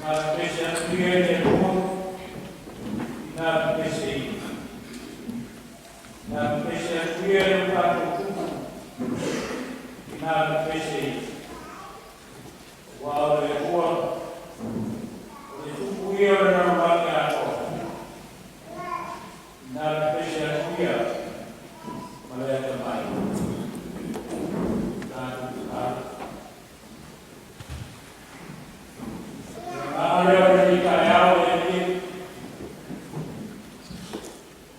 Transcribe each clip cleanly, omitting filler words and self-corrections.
Na pepesi atu ia i le Atua, ina pepese ia. Na pepesi atu ia i lo tatou tupu, ina pepese ia. Aua o le Atua, o le tupu ia o le lalolagi atoa. Ina pepesi atu ia ma le atamai. Tatou tatalo. Le agaga lea o lenei taeao e Alii,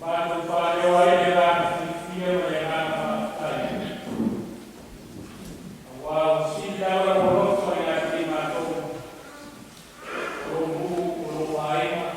matou faaleo ai le agaga fiafia ma le agaga faafetai. Aua ua sili lava lou alofa ia te i matou, o lou nuu, o lou aiga.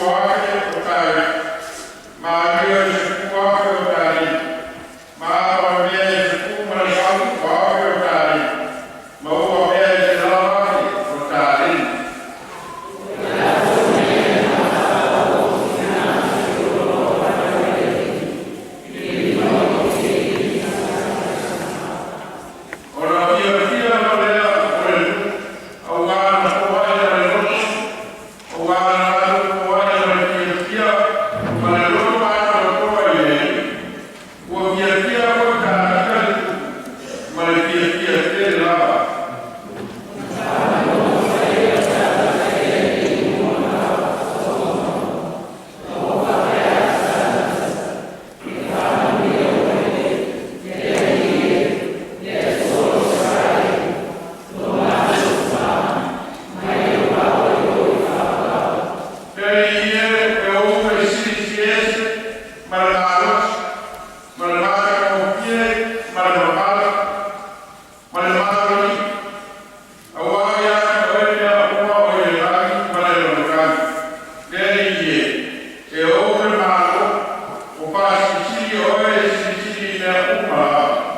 10,000 o tala, malie o le 10,000 o taleni, ma ato a mea e 18,000 o taleni, ma ua mea e 100,000 o taleni. Ona fiafia lava lea o le nuu auā na foai ma le loto auā na latou foai ma le fiafia ma le loto atoatoa i le Alii. Ua fiafia foi Tavita le tupu ma le fiafia tele lava. Le Alii e, e ou le Silisili Ese ma le malosi, ma le matagofie ma le mamalu, ma le malualii, auā ia te Oe mea uma o i le lagi ma le lalolagi. Le Alii e, e ou le Malo, ua faasilisili Oe e silisili i mea uma lava.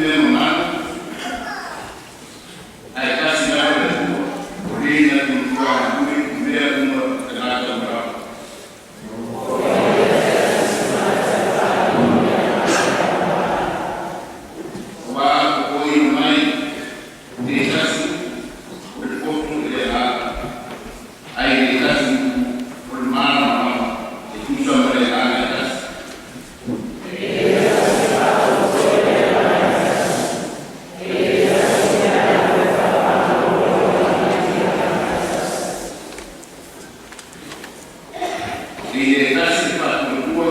Mea mamalu, ae tasi lava le Atua, o le na te matuā i mea uma o tagata uma lava. Aua ua totoina mai e le tasi o le poto i le Agaga, ae le tasi o le malamalama e tusa ma le Agaga e tasi. E le tasi le faatuatua,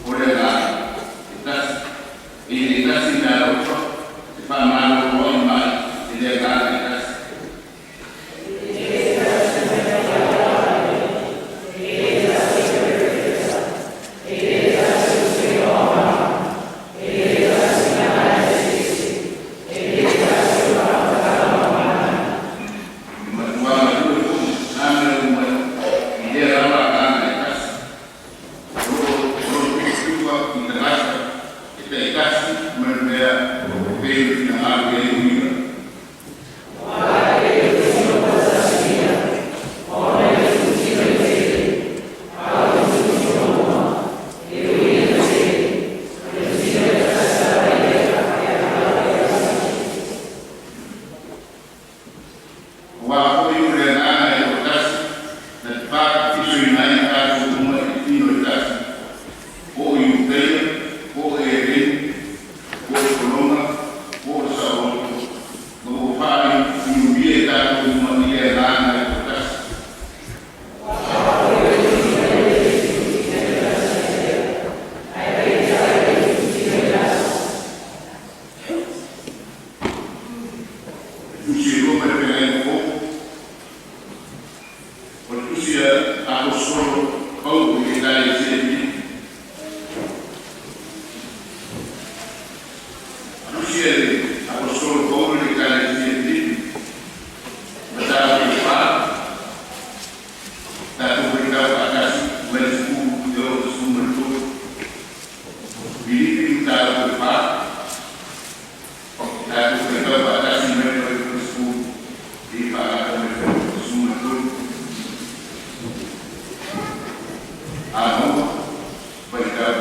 o le Agaga e tasi. E le tasi le meaalofa e faamaloloina mai e le Agaga e tasi. E matuā galue foi na mea uma i lea lava Agaga e tasi. O lo o tupatupa i tagata e taitasi ma le mea e pei ona finagalo i ai o ia. Aua foi o le Agaga e toatasi na te faapatisoina ai tatou uma i le tino e tasi, po o Iutaia, po o Eleni, po o pologa, po o saoloto, ma ua faainuia tatou uma i le Agaga e toatasi. Tusi e lua ma le Feagaiga Fou. O le tusi a Aposetolo Paulo i Ekalesia i Filipi. Tusi a le Aposetolo Paulo i le Ekalesia i Filipi, mataupu e 4, tatou faitau faatasi mai le 10 e oo i le 13. Filipi mataupu e 4, tatou faitau faatasi mai le 10 i faagata mai le 13. A maua, faitau.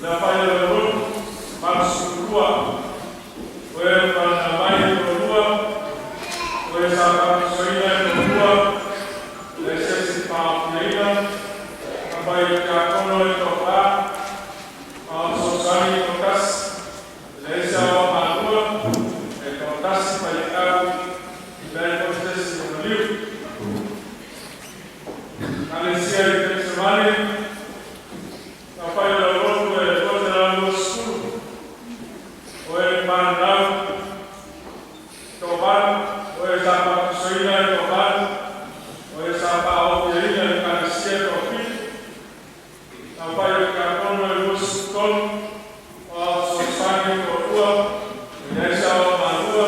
Le aofai o le lotu, 82. O e fananau mai e toalua, o e sa babatisoina e toalua, e leai se isi paofiaina. Aofai o tiakono e toafa, a o fesoasoani e toatasi, e leai se aoaomalua, e toatasi faifeau, e leai foi se isi o maliu. Ekalesia i Kerisemane, aofai o le aulotu e 220. O e mananau toavalu, o e sa babatisoina e toavalu, o e sa faaofiaina i le ekalesia e toafitu. Aofai o tiakono e 23, o fesoasoani e toalua, e leai se aoaomalua,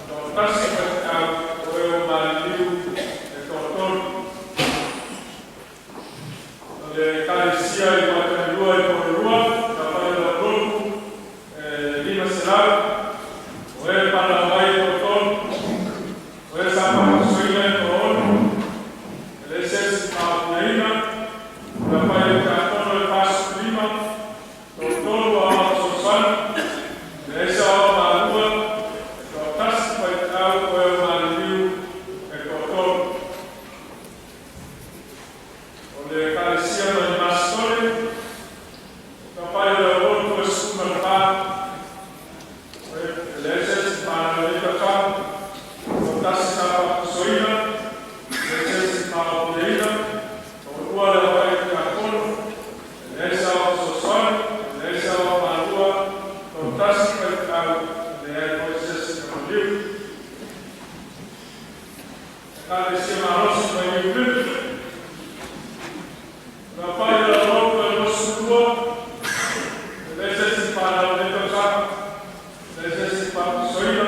toatasi faifeau, o e ua maliliu e toatolu. O le ekalesia i Uaitani i Puleono, aofai o le aulotu e 500. O e fananau mai e toatolu, o e sa babatisoina e toaono, e leai se isi paofiaina. O le aofai o tiakono e 45, toatolu aoao fesoasoani, e leai se aoaomalua, e toatasi faifeau, o e ua maliliu e toatolu. O le ekalesia mai Masitole, aofai o le aulotu e 14, e leai se isi fananau i lenei tausaga, toatasi sa babatisoina, e leai se isi paofiaina, toalua le aofai o tiakono, e leai se aoao fesoasoani, e leai se aoaomalua, toatasi faifeau, e leai foi se isi o maliu. Ekalesia malosi mai Niu Plymouth, le aofai o le aulotu e 22, e leai se isi fanau i lenei tausaga, e leai se isi babatisoina,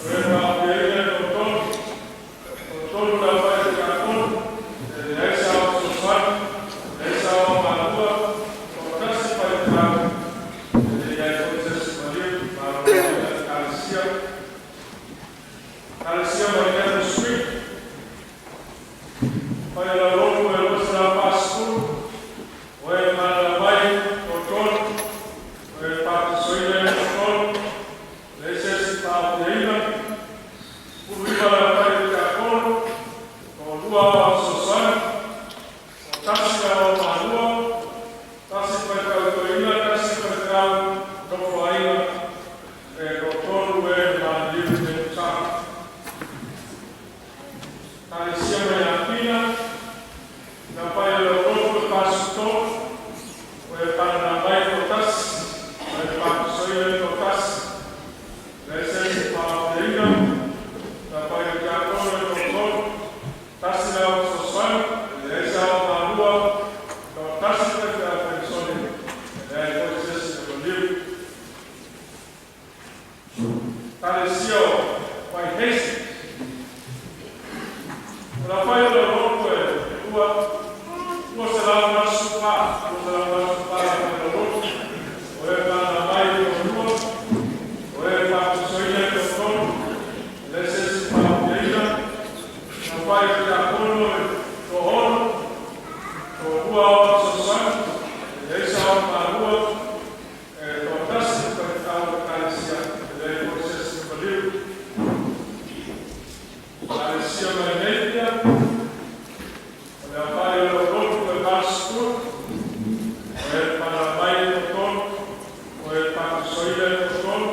o e paofiaina e toatolu, toatolu le aofai o tiakono, e leai se aoao fesoasoani, e leai se aoaomalua, toatasi faifeau, e leai foi se isi maliu. Malo le ekalesia. Ekalesia mai Temple Street, aofai o le aulotu e 240. O e mananau mai toatolu, o e babatisoina e toatolu, leai se isi paofiaina. 19 le aofai o tiakono, toalua aoao fesoasoani, toatasi le aoaomalua, tasi faifeau toeaina, tasi faifeau nofoaiga, e toatolu e maliliu i lenei tausaga. Ekalesia mai Apia, le aofai o le aulotu e 43. O e fananau mai e toatasi, o e babatisoina e toatasi, leai se isi paofiaina. Le aofai o tiakono e toatolu, tasi le aoao fesoasoani, e leai se aoaomalua, toatasi faifeau penisone, e leai foi se isi o maliu. Ekalesia o White Hastings, o le aofai o le aulotu e 284, 284 le aofai o le aulotu. O e fananau mai e toalua, o e babatisoina e toatolu, e leai se isi paofiaina. Le aofai o tiakono e toaono, toalua aoao fesoasoani, e leai se aoaomalua, e toatasi faifeau o ekalesia, e leai foi se isi o maliu. Ekalesia mai Napier, o le aofai o le aulotu e 80. O e fananau mai e toatolu, o e babatisoina e toatolu,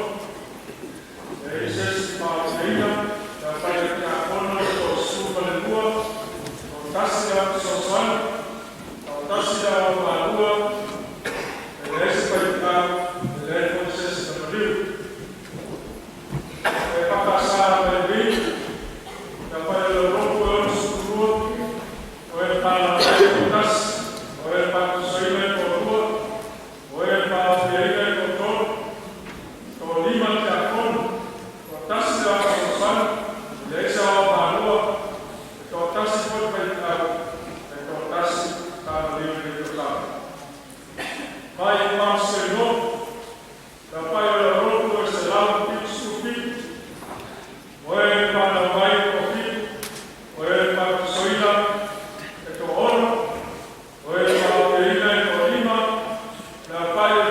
e leai se isi paofiaina. Le aofai o tiakono e 32, toatasi le fesoasoani, toatasi le aoaomalua, e leai se faifeau, e leai foi se isi na maliu. EFKS mai Reid, le aofai o le aulotu e 62. O e fananau mai e toatasi, o e babatisoina e toalua, o e paofiaina e toatolu, toalima tiakono, toatasi le fesoasoani, e leai se aoaomalua, e toatasi foi faifeau, e toatasi sa maliu i lenei tausaga. Mai Palmerston North, le aofai o le aulotu e 177. O e fananau mai e toafitu, o e babatisoina e toaono, o e paofiaina e toalima. Le aofai o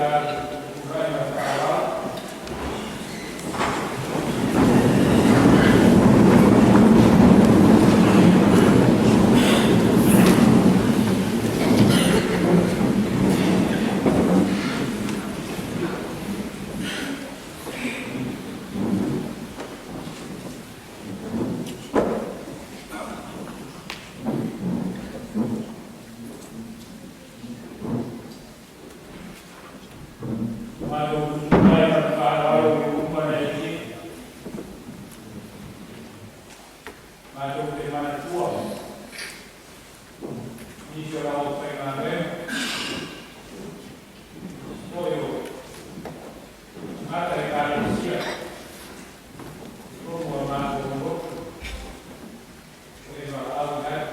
tatou tulai ma le faaaloalo. Matou tulai ma le faaaloalo i luma o le Alii, matou te manatua nisi o lau aufaigaluega, nisi foi o tagata Ekalesia i totonu o le matou lotu o e valaauina ai.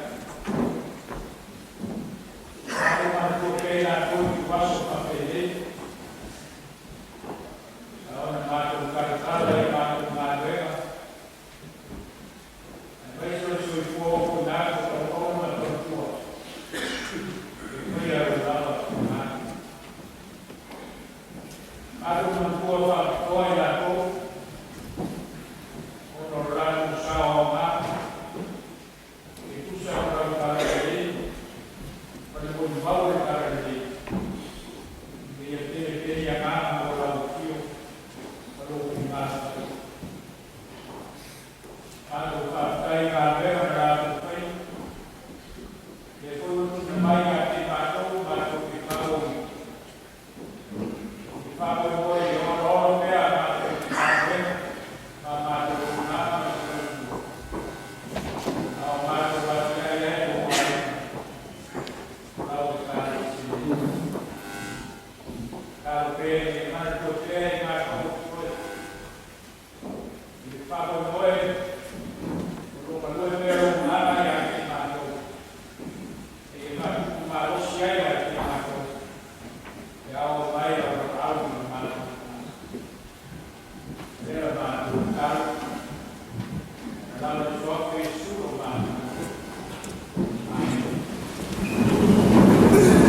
Matou manatua pea i latou i ituaso faapenei, na ona matou talatala i a matou galuega, aemaise o le soifua ofoina atu o tauauna ma tautua e faia lau lava finagalo. Matou manatua faapitoa i latou ona o le latou sao aoga e tusa o lau talalelei ma le molimau o le talalelei ina ia tele pea ni agaga mo lau afio ma lou finagalo pai. Matou faafetai i galuega na latou faia, lea foi ua tuuina mai ia te matou matou te faaauauina. E faamoemoe e olaola pea a matou galuega ma a matou auaunaga ma le tautua, a o matou atiae ai o aiga ma lau Ekalesia nei. Tatalo pea ina ia manatua pea i matou o totoe i le faamoemoe o lo o galue pea lou Agaga ia te matou, e ia faatupu malosi ai ia te matou e ao mai lau valaau i le matou lea la matou tatalo i lalo o le suafa o Iesu lo matou Alii. Amene.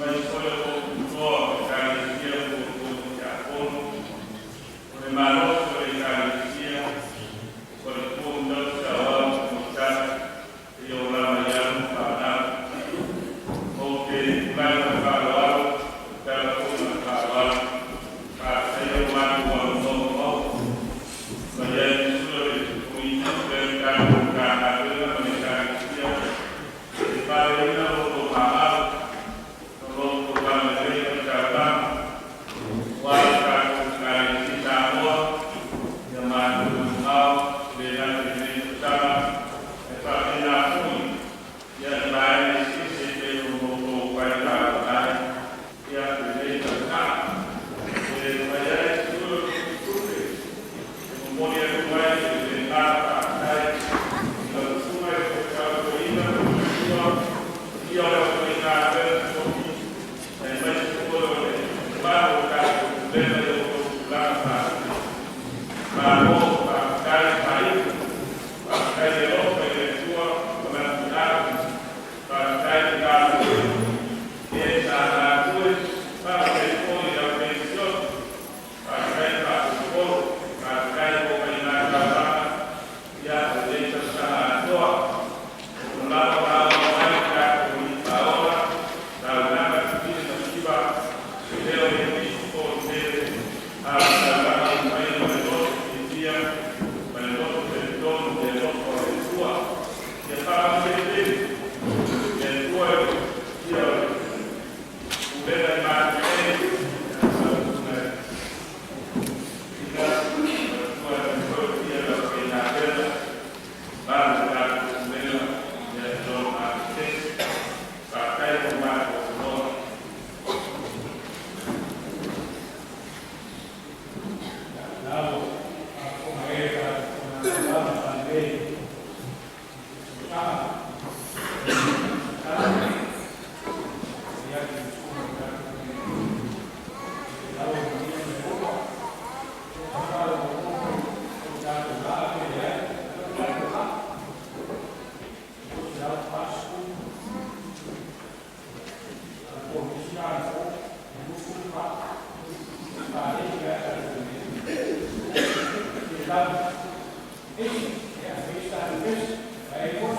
Aemaise foi o toa o Ekalesia ma outou tiakono, o le malosi o le Ekalesia, o faletua ma tausi aoao ma tamaitai, seia oo lava i alo ma fanau. Ou te tulai ma le faaaloalo, e tatala foi ma le faaaloalo, faafetaia lo matou avanoa ua maua mai ai le sui o le Komiti o le tatou Matagaluega ma le Ekalesia e faaleoina lo outou mamalu ma lo outou agalelei ma le taulaga aua le tatou Ekalesia i Samoa ia matou mamao e le gata i lenei tausaga ae faapena foi ia i vaega eseese e pei ona outou faitauina ai ia lenei tausaga. E fai ai sui o le tupe e momoli atu ai le agaga faafetai i lau susuga i le Taitai Toeaina ma ia o le aufaigaluega totofi aemaise foi o le mamalu o le tatou pulega i outou tulaga faalupe. Malo faafetai faaiu, faafetai le alofa i le Atua ma Lana finau, faafetai le galulue e sa galulue, faafetai foi i le au penisione, faafetai le faasolosolo, faafetai mo faiga taulaga ia o lenei tausaga atoa. O lava maua mai le tatou Alii Faaola, taulaga tufina ma siva, e le o le pisi po o le tele, a o le taulaga ua faia ma le loto fiafia ma le loto talitonu i le alofa o le Atua. Ia faamanuia tele le Atua i le pulega i matou nei, lau susuga Pita, faletua aemaise foi le paia o le aufaigaluega, mamalu o le tatou pulega ia i lo matou tesi. Faafetai mo le matou avanoa. Nalo faafofoga e tatou lelei tausaga tala ia te usuga tatou lau manuia ma le ola o o tatou laa pe leai tatou laa 240 o nisi na fo 24 palei pe a tatou le lava esi ia fei tatou pesi ai mo.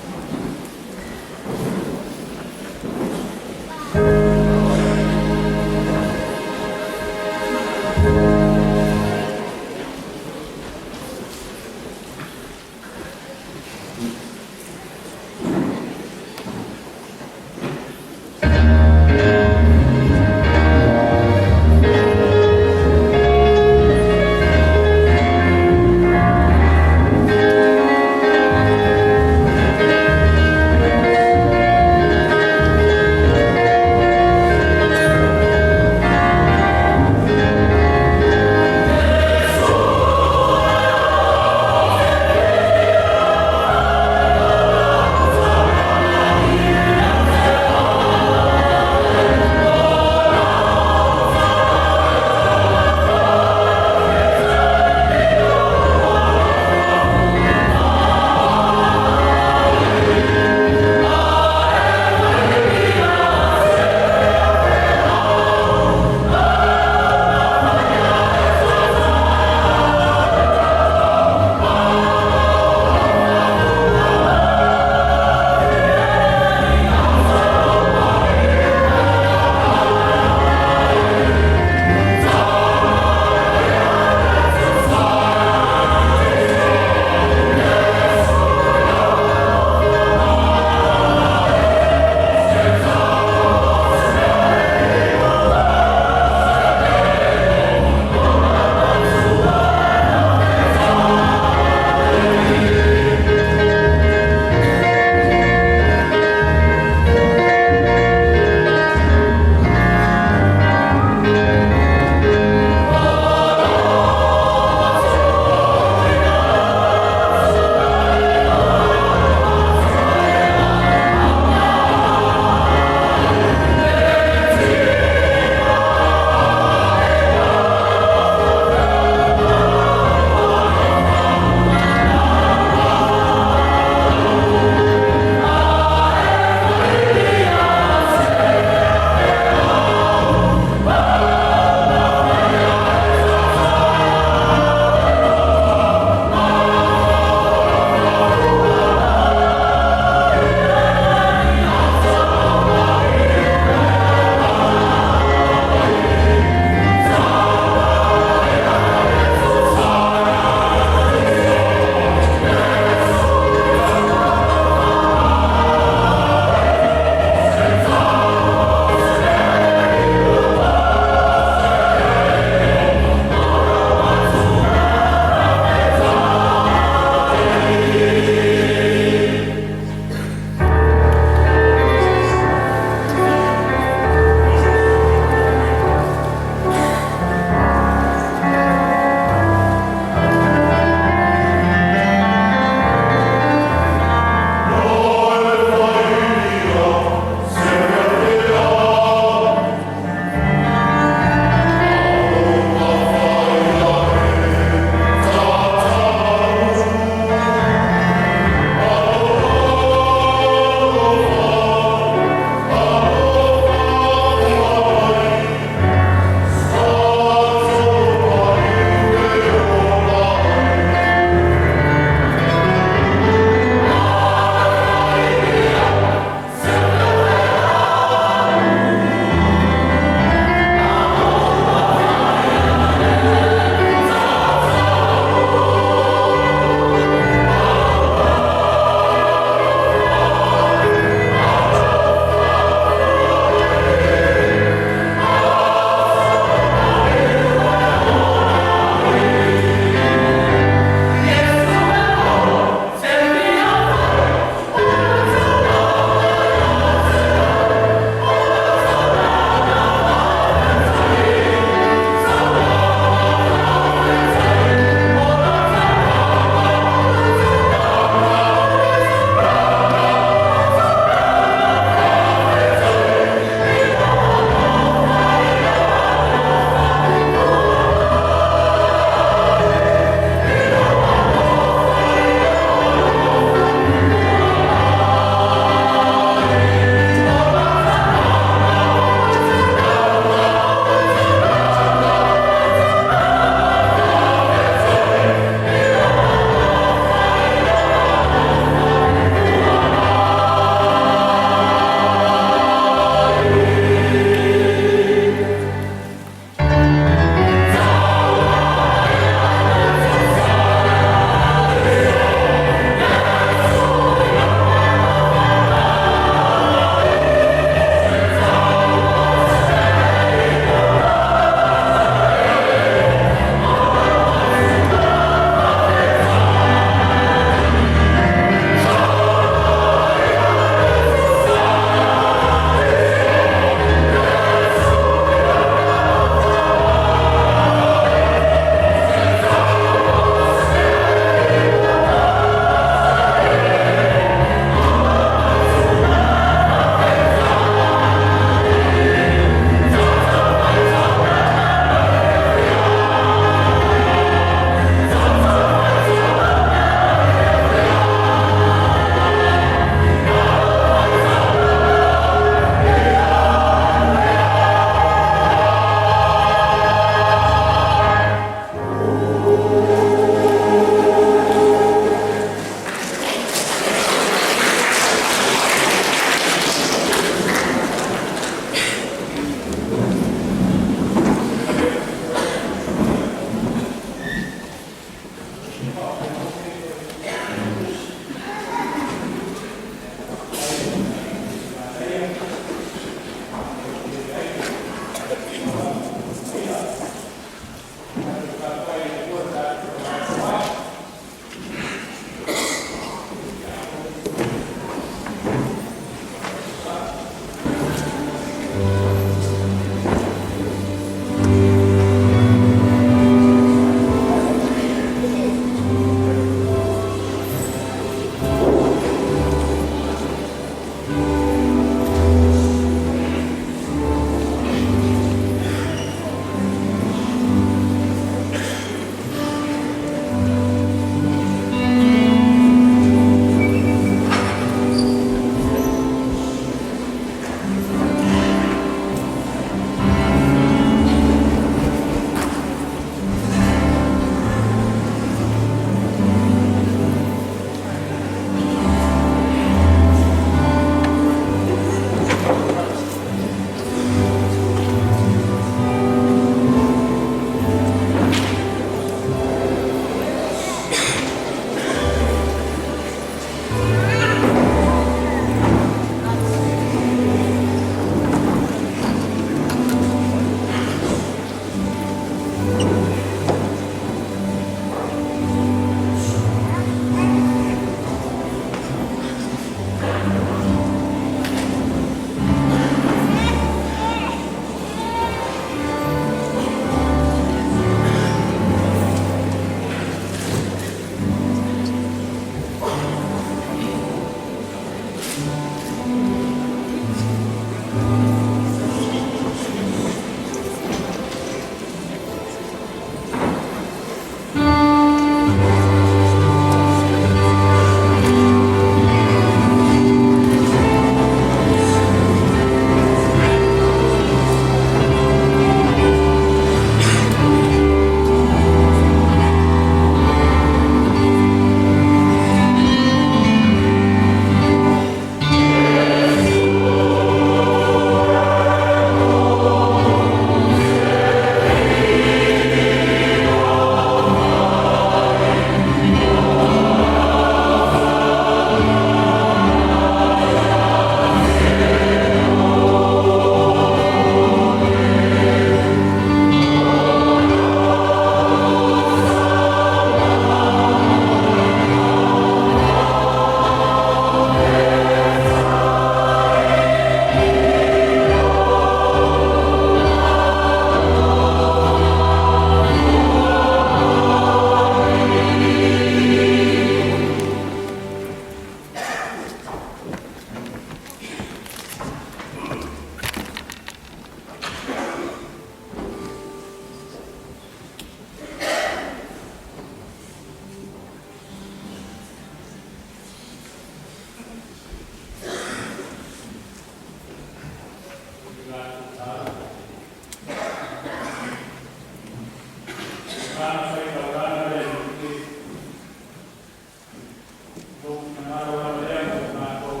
Finagalo lava lea mo i matou.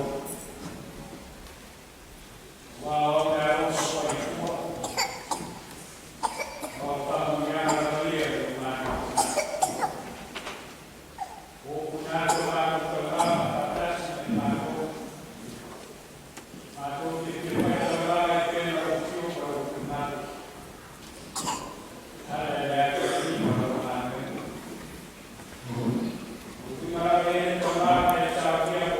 Aua o au e alofa foi i le Atua, o au faamanuiaga lava ia i lo matou tagata. Ua ou manatu o matou taulaga faatasi ma i matou. Matou te fia faitaulaga e pei ona lou afio ma lou finagalo. Ala i le atinaeina o lau galuega. Ua tuuina lava i ai le taulaga e saofaia.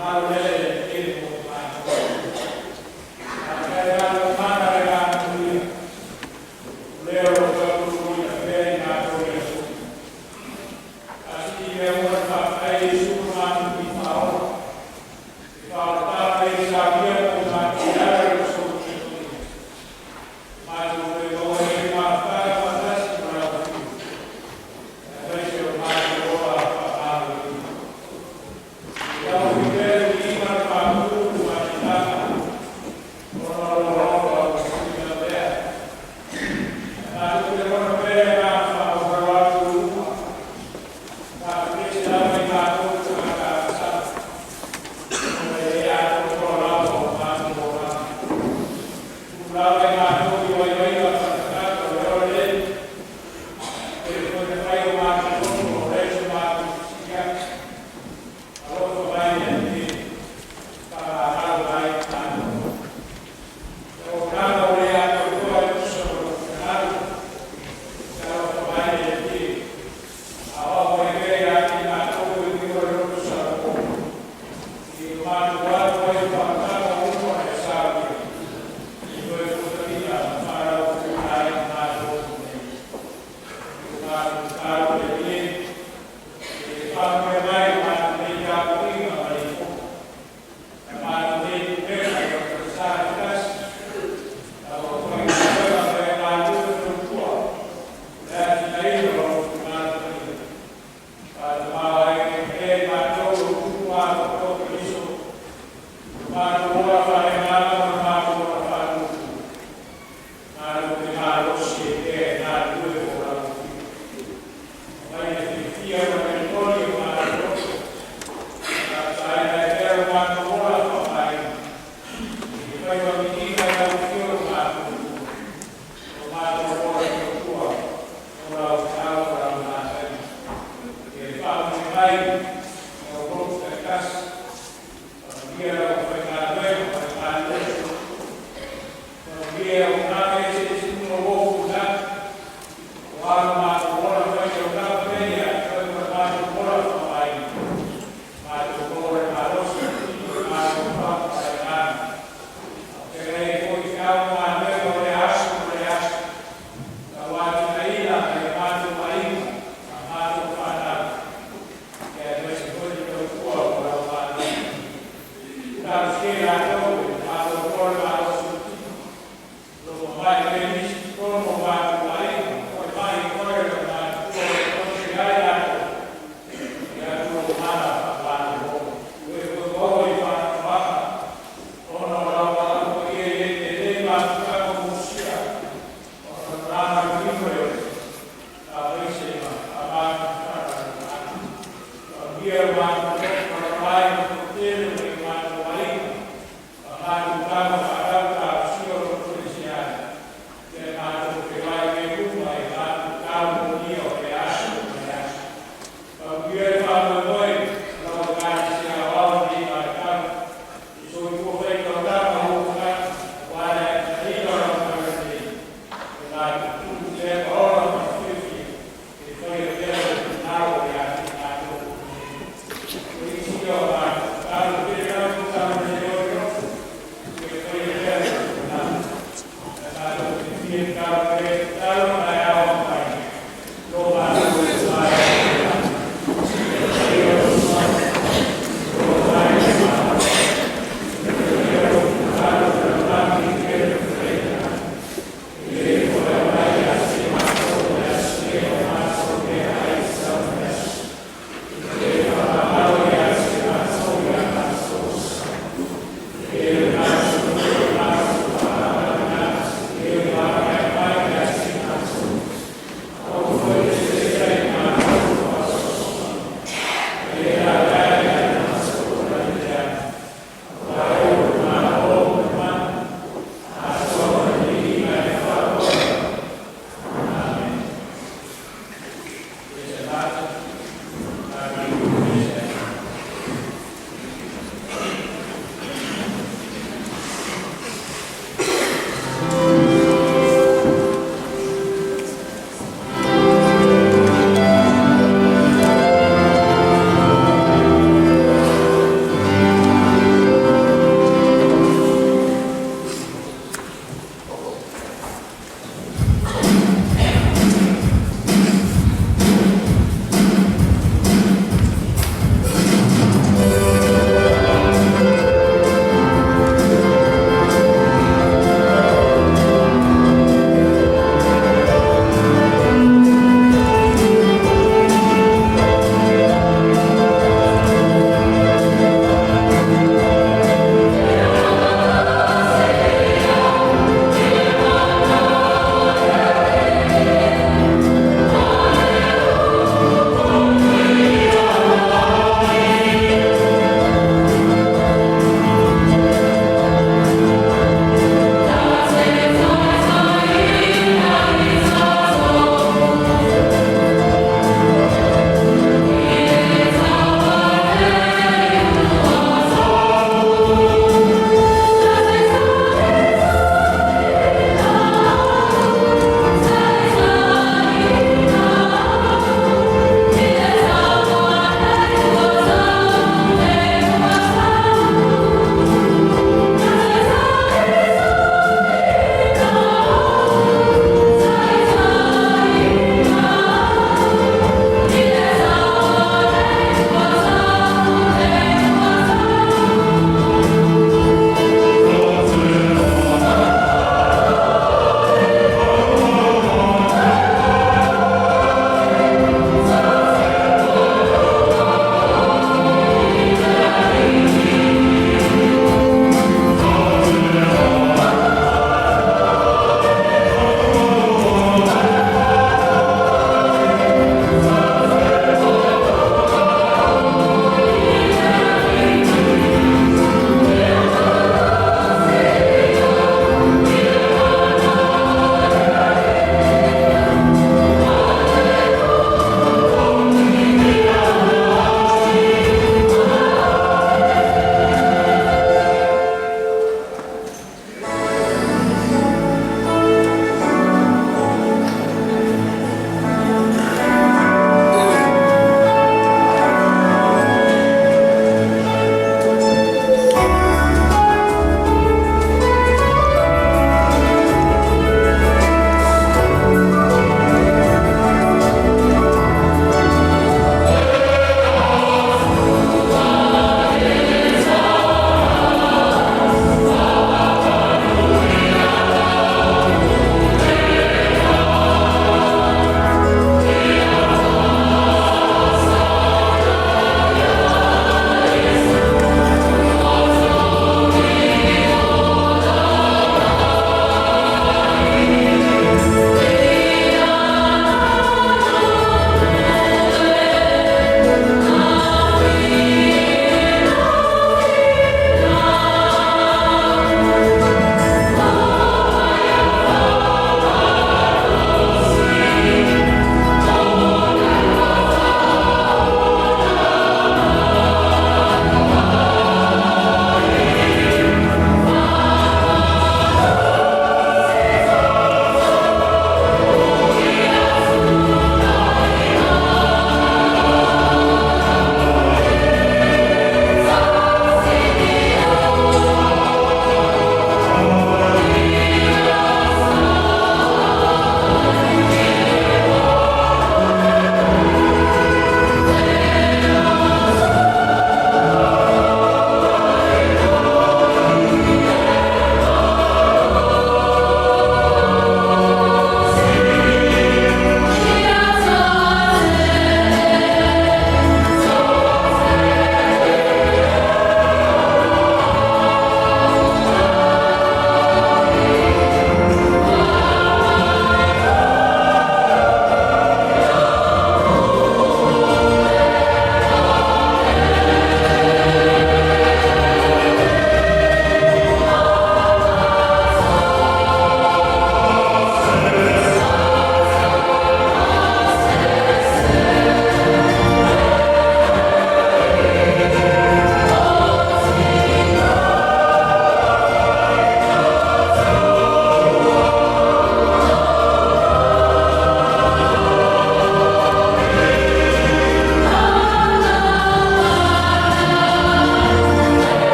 Mai,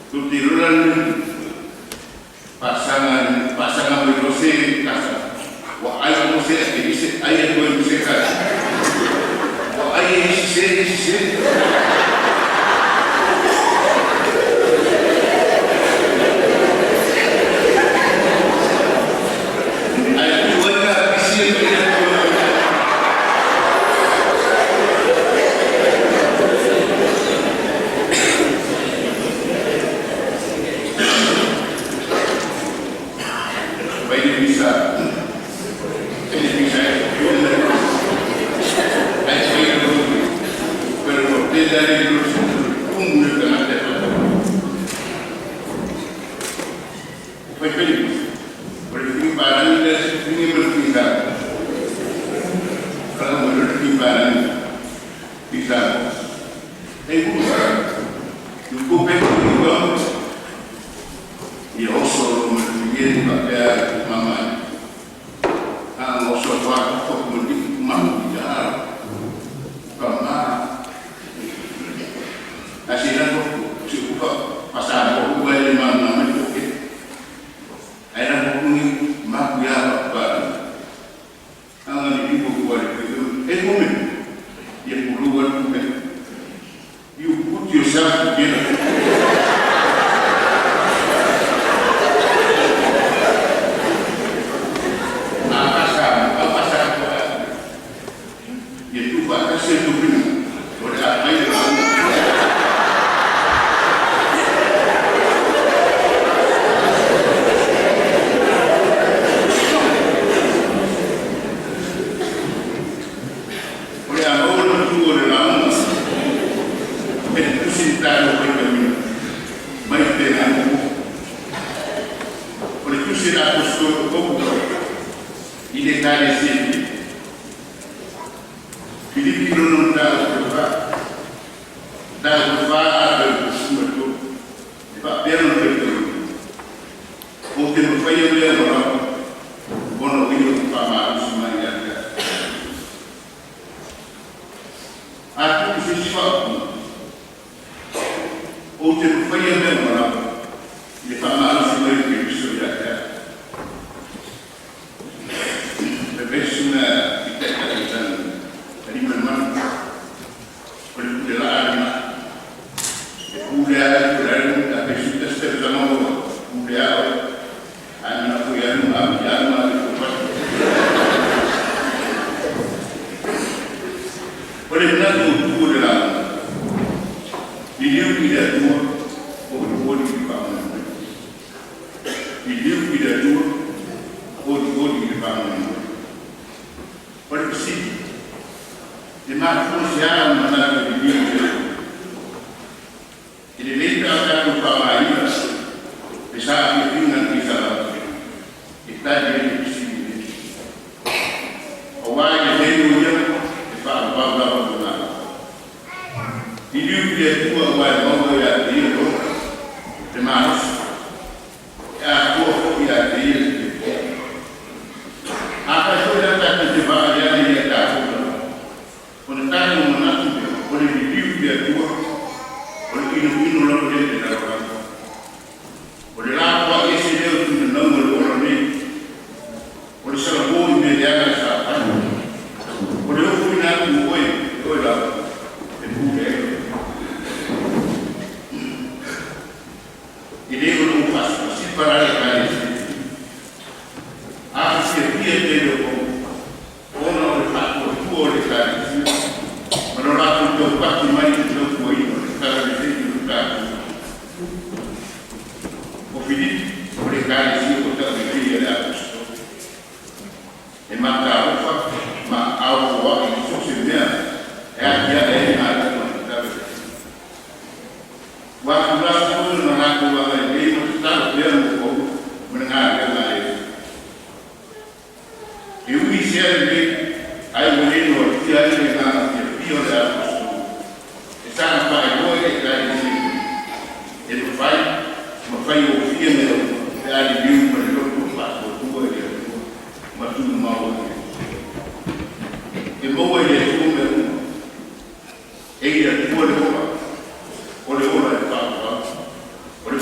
Tutirulan pasangan pasangan berdosa kasa. Wa ai mo se ke ise ai ko se ka. Wa ai se se. Ai tu ka isi ko. You put yourself together.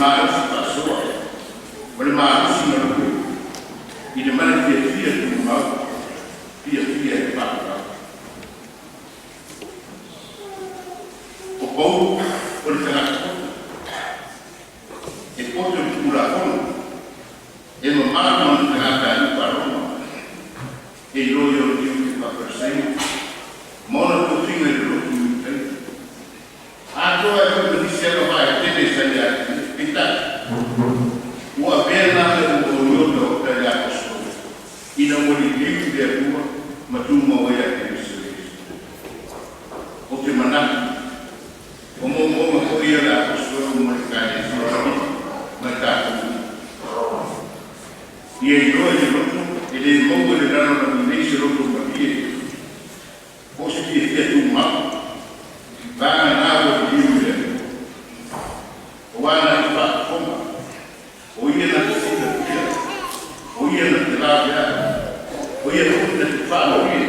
malosi faasoa ma le malosi galue i le mana fiafia tumau fiafia e faavavau. O Paulo o le tagata poto, e poto i le Tulafono, e mamalu ma le tagatanuu faa-Roma, e iloa i ona tiute faa-Farisio ma ona tofiga i le lotu Iutaio. Atoa ai foi ma nisi agavaa e tele sa ia te ia. Peitai, ua avea na mea ua ioio taota e le Aposetolo ina ua liliu i le Atua ma tumau ai ia Keriso Iesu. Ou te manatu, o moomooga foi ia o le Aposetolo mo le Ekalesia ma i tatou uma. Ia iloa i le loto e le maua i le lalolagi nei se loto malie po o se fiafia tumau, vagana ua liliu i le Atua. Aua na te faafofoga, o Ia na te silafia, o Ia na te laveai, o Ia foi na te faamalie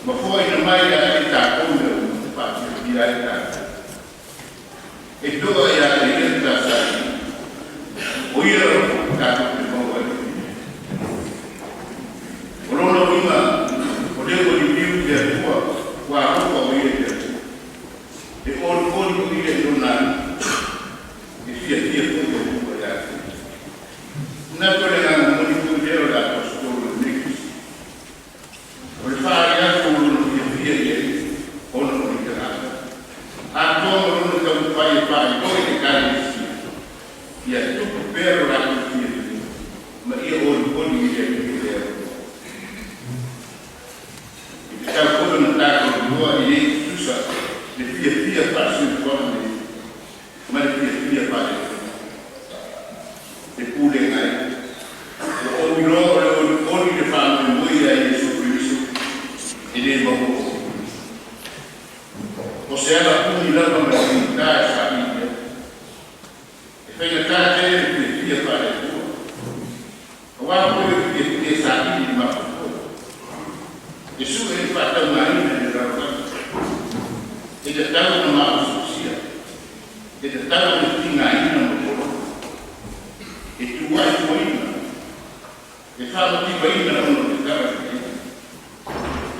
ma foaina mai ia te i tatou mea uma e faafiafia ai tatou. E toa ia te Ia le tasailima, o Ia lava foi tatou te maua ai le filemu. O lona uiga, o lea ua liliu i le Atua, ua alofa o Ia i le Atua. E olioli o Ia i Lona alii, e fiafia foi le Atua ia te Ia. Manatu o le agaga moni foi lea o le Aposetolo i lenei tusi. O le faaali atu o lona fiafia i le Alii ona o nei tagata, atoa ma lona taumafai e faailoa i le Ekalesia ia tupu pea lo latou fiafia ma ia olioli i le Alii o le Atua. E tatau foi ona tatou iloa e le tutusa le fiafia faale-soifuaga nei ma le fiafia faale-Atua. E pulega ai. Ua ou iloa o le olioli i le faamoemoe ia Iesu Keriso e le maua o. O se ala umi lava ma le faigata e saili ai. E faigata tele le fiafia faale-Atua. Aua foi o le fiafia e saili i le mafaufau. E sue le faataugaina i le lalolagi. E tatau ona maosiosia. E tatau ona tigaina ma poloka. E tuuaifuaina. E faamativaina ona o le tala lelei.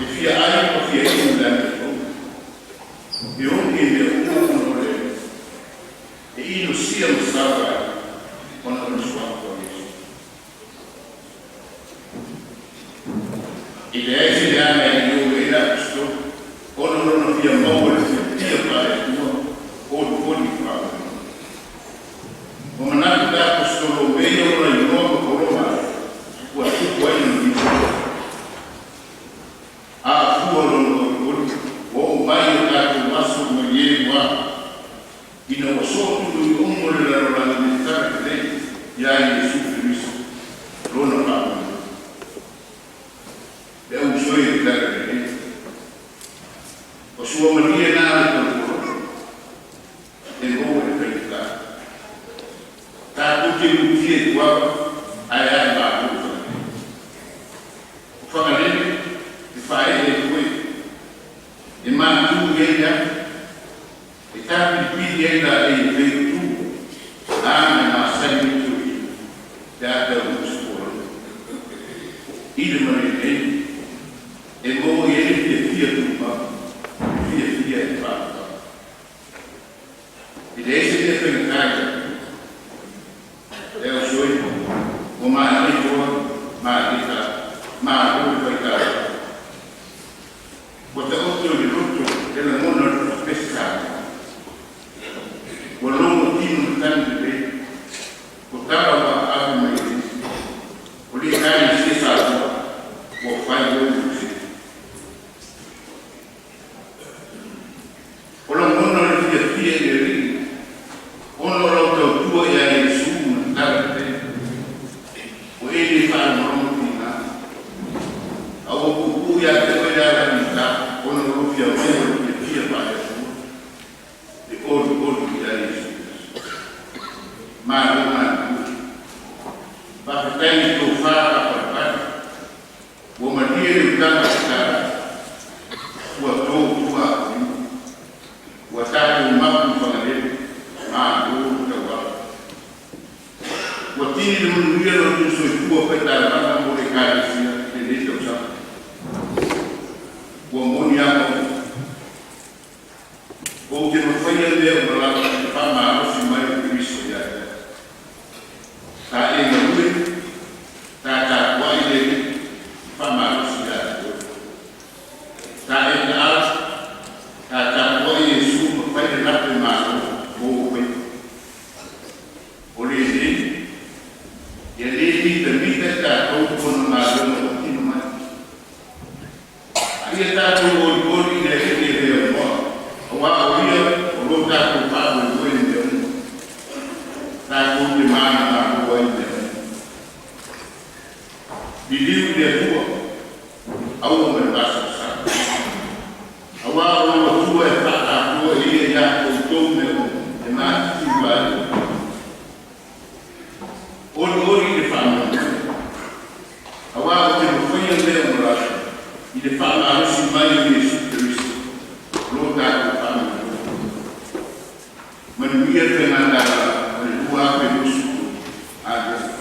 E fia ai ma fia inu le amiotonu. E oge i mea uma ona o le Alii. E inosia ma saoa ai ona o le suafa o Iesu. E leai se leaga e le i ai le Aposetolo ona o lona fia maua i le fiafia faale-Atua olioli i faamoemoe. Ua manatu le Aposetolo o mea ia o lona iloa ma pologa ai, ua tupu ai le manuia. A afua lona olioli ua oo mai i o tatou aso mai e ua ina ua sootului uma le lalolagi i le tala lelei ia Iesu Keriso lona faamoemoe. Le au uso e i le tala lelei. O suamalie na le tolotolo e maua i le faigata. Tatou te lutia i tuava ae ae malo i Fagalele. O Fagalele e faaee ai foe, e matu i ai le afi, e tapilipili ai laei e pei o tu, aga e masani ai toeaiina pe a taunuu se folauga. I le ma lenei, e maua i ai le fiafia tumau, le fiafia e faavavau. E leai se mea faigata i le Atua. Le au uso e, ua manaia toa, manaia tala, malo le faitala. Ua taoto i le loto le lagona o le tusipese Samoa. Ua logo tino matagi lelei, o tala ua aafi mai e nisi. O le Ekalesia Samoa ua fai oe ma sese. O lagona o le fiafia i le Alii ona o lau tautua ia Iesu ma le tala lelei. Ua e le faalogologo tiga. A ua puupuu ia te oe le alagita ona o lou fia maua i le fiafia faale-Atua. E olioli ia Iesu Keriso. Malo galulue. Faafetai i le tofa faapalepale. Ua malie le utaga tatala. Ua to tua a Ua tatou mapu i Fagalele, malo le tauapu. Ua tini le manuia lo outou soifua faitalavana mo le Ekalesia i lenei tausaga. Ua moni a Paulo, ou te mafaia mea uma lava i le faamalosi mai o Keriso ia te au. Sa e galue, sa tapuai le Alii e faamalosi ia te oe. Sa e taalo, sa tapuai Iesu ma fai le lape malo mo ou faiva. O lenei, ia lē mitamita i tatou ona galuega faatino mai. A ia tatou olioli i le Alii e le aunoa, auā o Ia o lo tatou faamoemoe i mea uma. Tatou te manumalo ai i mea uma. Liliu i le Atua, aua ma le vasamasama. Auā o lou Atua e faaatoatoa e Ia ia te outou mea uma e matitiu ai outou. Olioli i le faamoemoe, auā ou te mafaia mea uma lava i le faamalosi mai o Iesu Keriso lo tatou faamoemoe. Manuia le faigatalala o le 2023. Amene.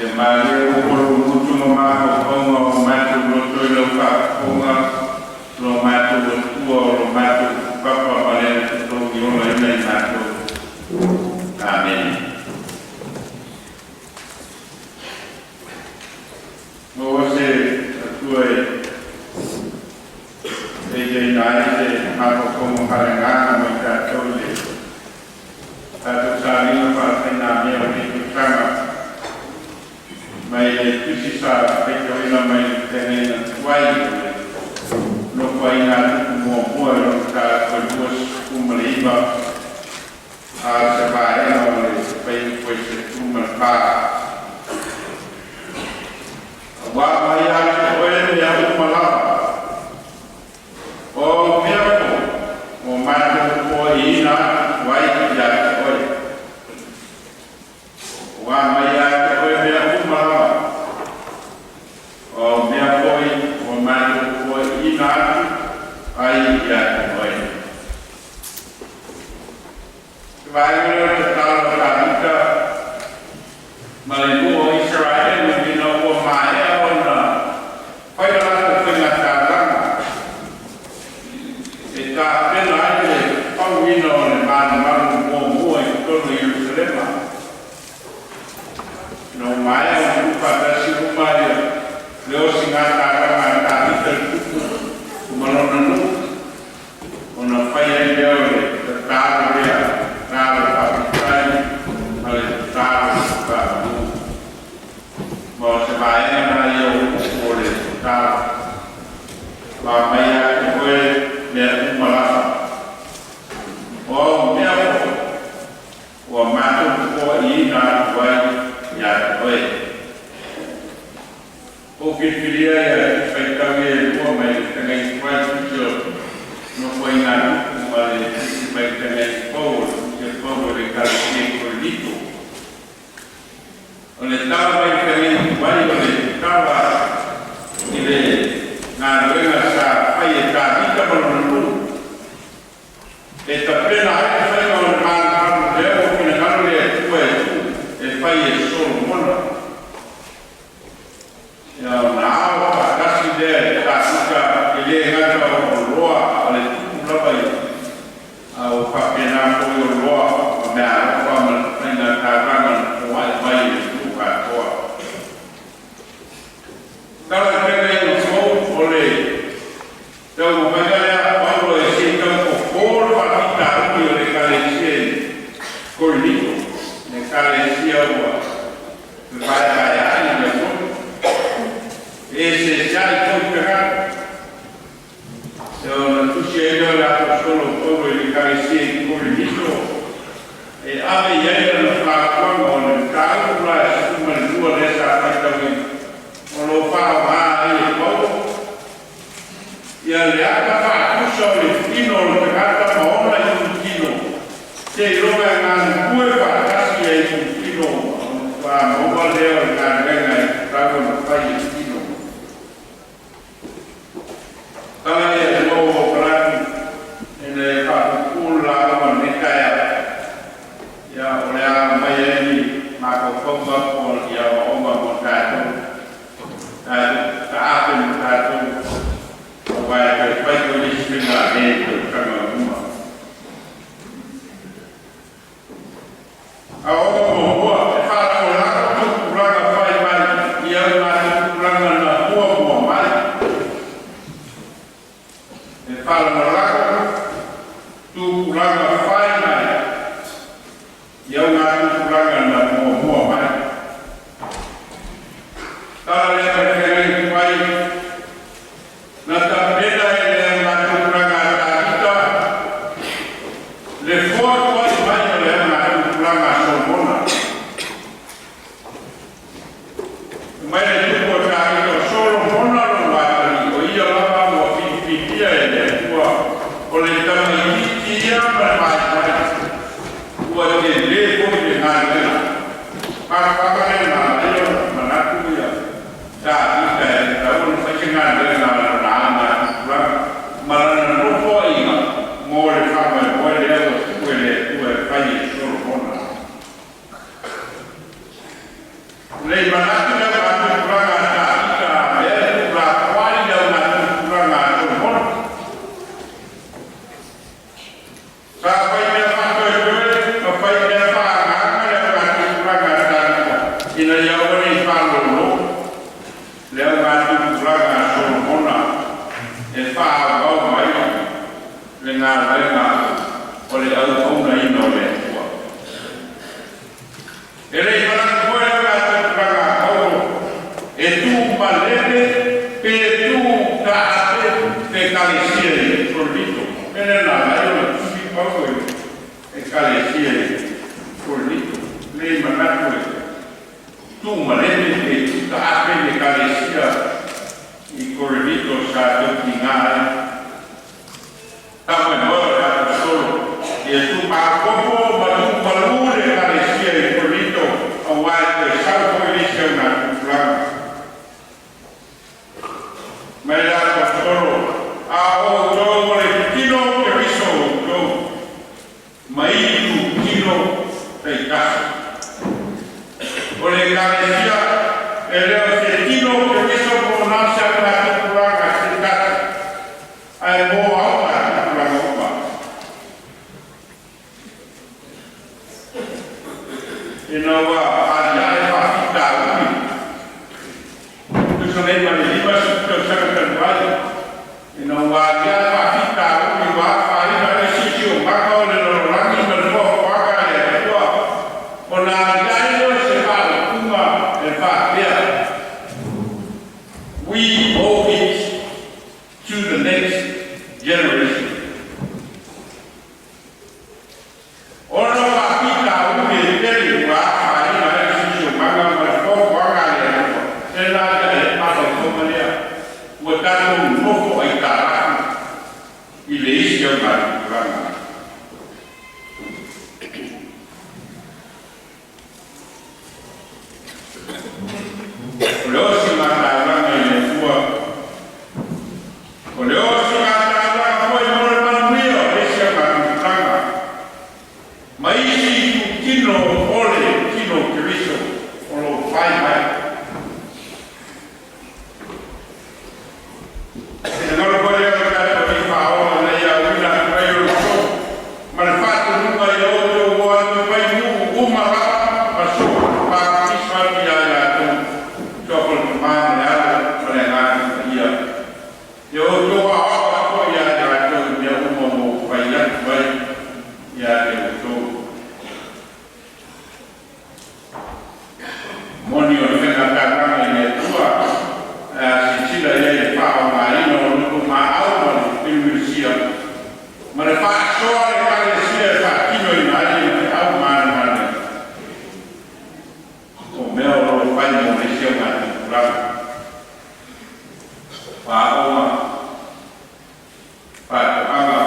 Ia malie ua lou gutu ma mafaufauga o matou loto i lau faafofoga, lo matou Atua, o lo matou papa ma le totogi olaina i matou. Amene. Maua se Atua e taitaiina ai se mafaufauga faaleagaga mo i tatou i le tatou saliga faafaigamea o lenei tausaga mai le tusi sa faitauina mai le feagaiga tuai o le Nofoaiga a Tupu Muamua i lona mataupu e 29, a o se vaega o le fuaiupu e 14. Auā mai ia te oe mea uma lava, o au mea foi ua matou foaiina atu ai ia te oe. Auā mai ia te oe mea uma lava, o au mea foi ua matou foaiina atu ai ia te oe. Se vaega lea o le tatalo a Tavita ma le nuu o Isaraelu ina ua maea ona fai le latou faiga taulaga e tapena ai le fauina o le malumalu muamua i totonu o Ierusalema. Na ua maea ona tuufaatasi uma ia le osigatalaga a Tavita le tupu ma lona nuu, ona fai ai lea o le tatalo lea, tatalo faafetai ma le tatalo faamanu. Ma o se vaega na ia o le tatalo, auā mai ia te oe mea uma lava, o au mea foi ua matou foaiina atu ai ia te oe. Ua filifilia ia faitau e lua mai le Feagaiga Tuai, tusi o Nofoaiga a Tupu, ma le tusi mai le Feagaiga Fou, o le tusi a Paulo i le Ekalesia i Korinito. O le tala mai le Feagaiga Tuai o le tala i le galuega sa fai e Tavita ma lona nuu e tapena ai le faiga o le malumalu lea ua finagalo le Atua e tuu e fai e Solomona. Ia ona ao faatasi lea e Tavita, e le gata o loa a le tupu lava ia, a ua faapena foi o loa ma mea alofa ma le faiga taulaga na foai mai e le nuu atoa. Tala i Feagaiga Fou o le taumafaiga lea a Paulo e se i tau fofo le faafitauli o le Ekalesia i Korinito, le Ekalesia ua fevaevaeai i le atunuu, e eseeseai foi tagata. E ona tusi ai lea o le aposolo Paulo i le Ekalesia i Korinito e ave i ai lana fautuaga. O le mataupu la e 12 lea sa faitauina, o lo o faaaoga ai e Paulo ia le ata faatusa o le tino o le tagata ma ona itutino, seiloga e galulue faatasi ia itutino ona maua lea o le galuega e tatau ona fai e tino. Tala ia lua ua manatu ina ia faapupuu le lauga o lenei taeao, ia o le a mai ai ni mafaufauga po o ia aoaoga mo tatou, tatou taape ma tatou, aua e toe fai foi le isi faiga e i tausaga o luma. Aoaoga muamua: e faalagolago tupulaga fai mai i au tupulaga na muamua mai. E faalagolago tupulaga fai mai i au tupulaga na muamua mai. Tala lea mai Feagaiga Tuai: na tapena e le augatupulaga a Tavita le foatuai mai o le augatupulaga a Solomona. Mai le tupu o Tavita o Solomona lona atalii, o ia lava ua filifilia e le Atua, o le tamaitiiti ia ma le vaivai, ua telē foi le galuega. Faatoaga lea na ala ai ona manatu ia Tavita e tatau ona fai se galuega a lona augatupulaga ma lana nofoaiga mo le faamoemoe lea ua tuu e le Atua e fai e Solomona. Lei manatu Tuumalele pe tuutaape le Ekalesia i Korinito sa tautiga ai. Faamoemoe o le Aposetolo ia tuumaopoopo ma tuumalū le Ekalesia i Korinito auā e toe sau foi le isi augatupulaga. Mai le Aposetolo, a o outou o le tino o Keriso outou, ma itu tino taitasi. O le Ekalesia e le o se tino o Keriso mo na se augatupulaga se tasi, ae mo augatupulaga uma. Ina ua aliae faafitauli tusa nei ma le 50 tausaga talu ai, ina ua aliae faafitauli ua afaina ai le siosiomaga o le lalolagi ma le foafoaga a le Atua, ona aliae lea o se faaupuga e faapea: "We owe it to the next generation." Ona o faafitauli e tele ua afaina ai le siosiomaga ma le foafoaga a le Atua, e la ia e mafaufauga lea ua tatou nofo aitalafu i le isi augatupulaga. O le osigatalaga i le Atua, o le osigatalaga foi mo le manuia o le isi augatupulaga, ma isi itutino o le tino o Keriso o lo o fai mai. Finagalo foi lea o le tatou Alii Faaola ina ia auina atu ai o le ma le faatonuga ia outou o atu e fai nuu uma lava ma soona atu ia i latou i le Suafa o le Tamā ma le Alo ma le Agaga Paia. Ia outou aoao atoa ia i latou i mea uma ua ou fai atu ai ia te outou. Moni o le faigataulaga i le Atua ae a silasila i ai i le faaaogaina o lotomaau ma le milimilisia ma le faasoa a le Ekalesia e faatinoina ai le feau manemaea o mea o lo o fai mo le isi augatupulaga. Aoga, faatoaga,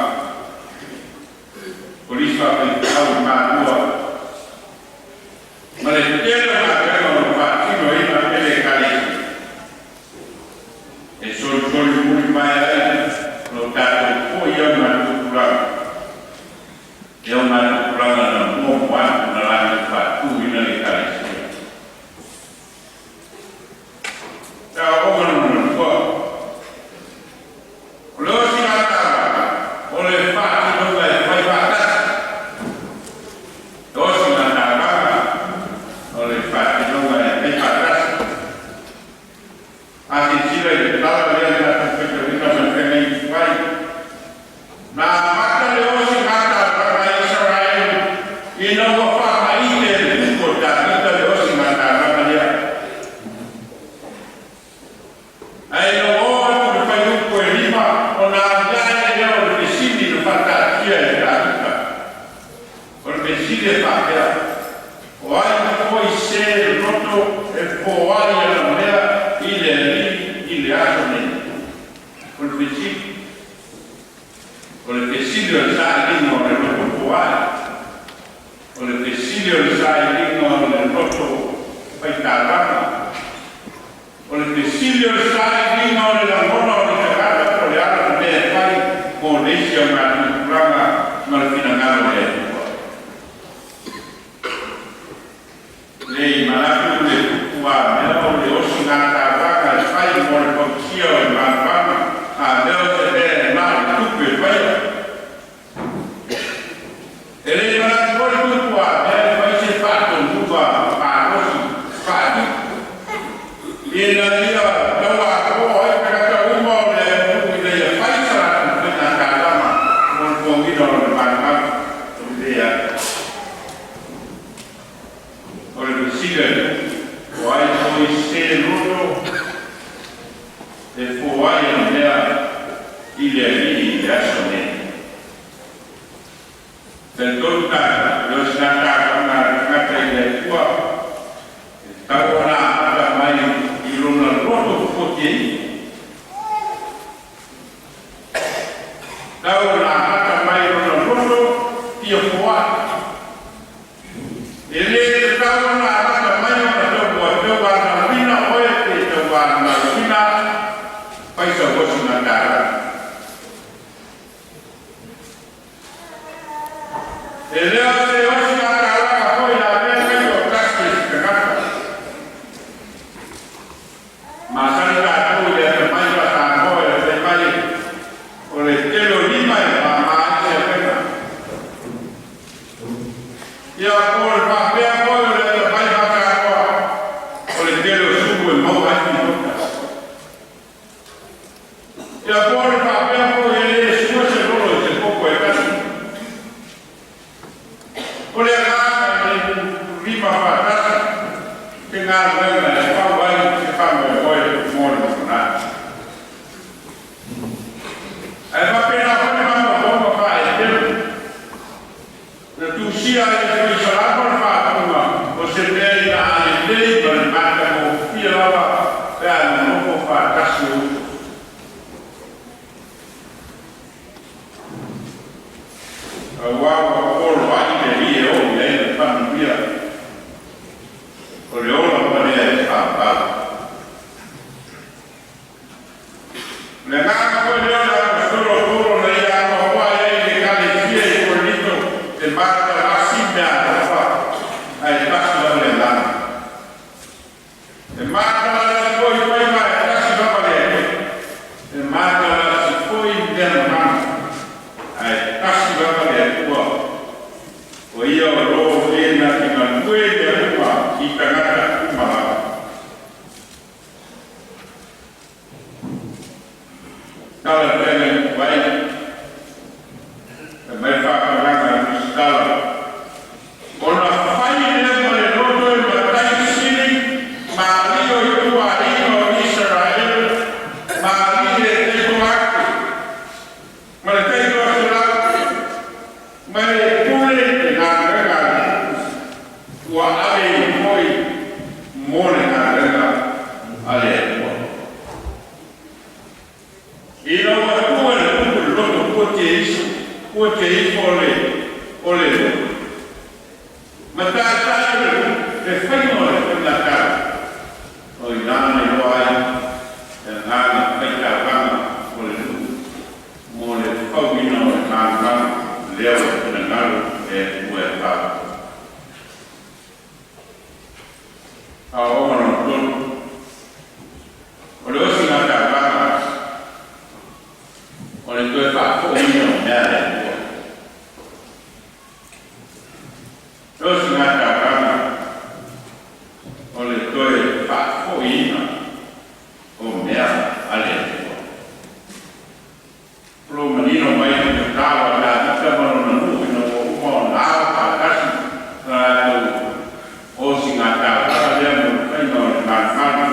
kolisi faafaifaau i Malua ma le tele o galuega o lo o faatinoina e le Ekalesia e solisoli mai ai lo tatou foi augatupulaga e augatupulaga na muamua atu na latou faatuina le Ekalesia. Aoaoga lona lua, o le osigatalaga o le faatinoga e fai faatasi. Le osigatalaga o le faatinoga e fai faatasi. A silasila i le tala lea na tatou faitauina ma le feagaiga fai, na amata le osigatalaga a Isaraelu ina ua faamaite e le tupu o Tavita le osigatalaga lea. Ae ina ua oo atu le fuaiupu e 5, ona aliae lea o le fesili na faataatia e Tavita. O le fesili e faapea: o ai foi se loto e foai ana mea i le Alii i le aso nei? O le fesili. O le fesili o le sailiga o le loto foai. O le fesili o le sailiga o le loto faitalaga. O le fesili o le sailiga o le lagona o le tagata po o le ala le mea e fai mo le isi augatupulaga ma le finagalo o le Atua. Nei manatu le tupu a mea o le osigatalaga e fai mo le fausia o le malamaga a mea o se mea e na o le tupu e faia. E le manatu foi le tupu a mea e fai se faatonuga malosi faatupu ina ia tauatoa ai tagata uma o le atunuu ina ia fai sa latou faigatalaga mo le foaina o le malumalu lea. O le fesili a le tupu, o ai foi se loto e foai ana mea i le Alii i le aso nei? Talitonu tatou, le osigatalaga a le tagata i le Atua e tatau ona Fai sau osigatalaga. E lē o se osigatalaga foi lavea taitoatasi e se tagata. Masani tatou i le atamai faa-Samoa e fai mai o le tele o lima e māmā ai se avega. Ia po o le faapea foi o le atamai faa-Samoa o le tele o sulu e maua ai pipota. Ia po o le faapea foi e lē sua se lolo i se popo e tasi. O le agaga e lima faatasi se galuega e fau ai se faamoemoe mo le lumanai. Ae faapena foi le mafaufauga faa-Eteru na tusia ai e Tuisalama le faaupuga o se mea ina a lelei ma le matagofie lava pe a nonofo faatasi o uso. Auā ua poloai le Alii e oo i ai le faamanuia o le ola ua lea e papau. O le agaga foi lea o le Aposetolo o Paulo na ia apoapoai ai i le Ekalesia i Korinito e matalasi meaalofa ae tasi lava le agaga. E matalasi foi faiva ae tasi lava le Alii. E matalasi foi mea mamana ae tasi lava le Atua. O ia o lo o e na te galue i mea uma i tagata uma lava. Tala feagai ai e mai faapalaga i tusitala. Ona fai lea ma le loto e matai sili ma alii o ituaiga o Isaraelu ma alii e taitoake ma le taitoaselau ma le pule i le galuega a le ua ave i foi mo le galuega a le Atua. Ina ua tuu e le tupu le loto pua te ifo o le nuu ma taitai o le nuu le faiga o le faigatala o i lana iloa ai le agaga faitaulaga o le nuu mo le fauina o le malumalu lea ua finagalo e Atua e fau. Aoaoga lona tolu o le osigatalaga o le toe faafoʻuina o mea a le Atua. Le osigatalaga o le toe faafoʻiina o mea a le Atua. O lo manino mai le tatalo a Tavita ma lona nuu ina ua uma ona ao faatasi na latou osigatalaga lea mo le faiga o le malumalu.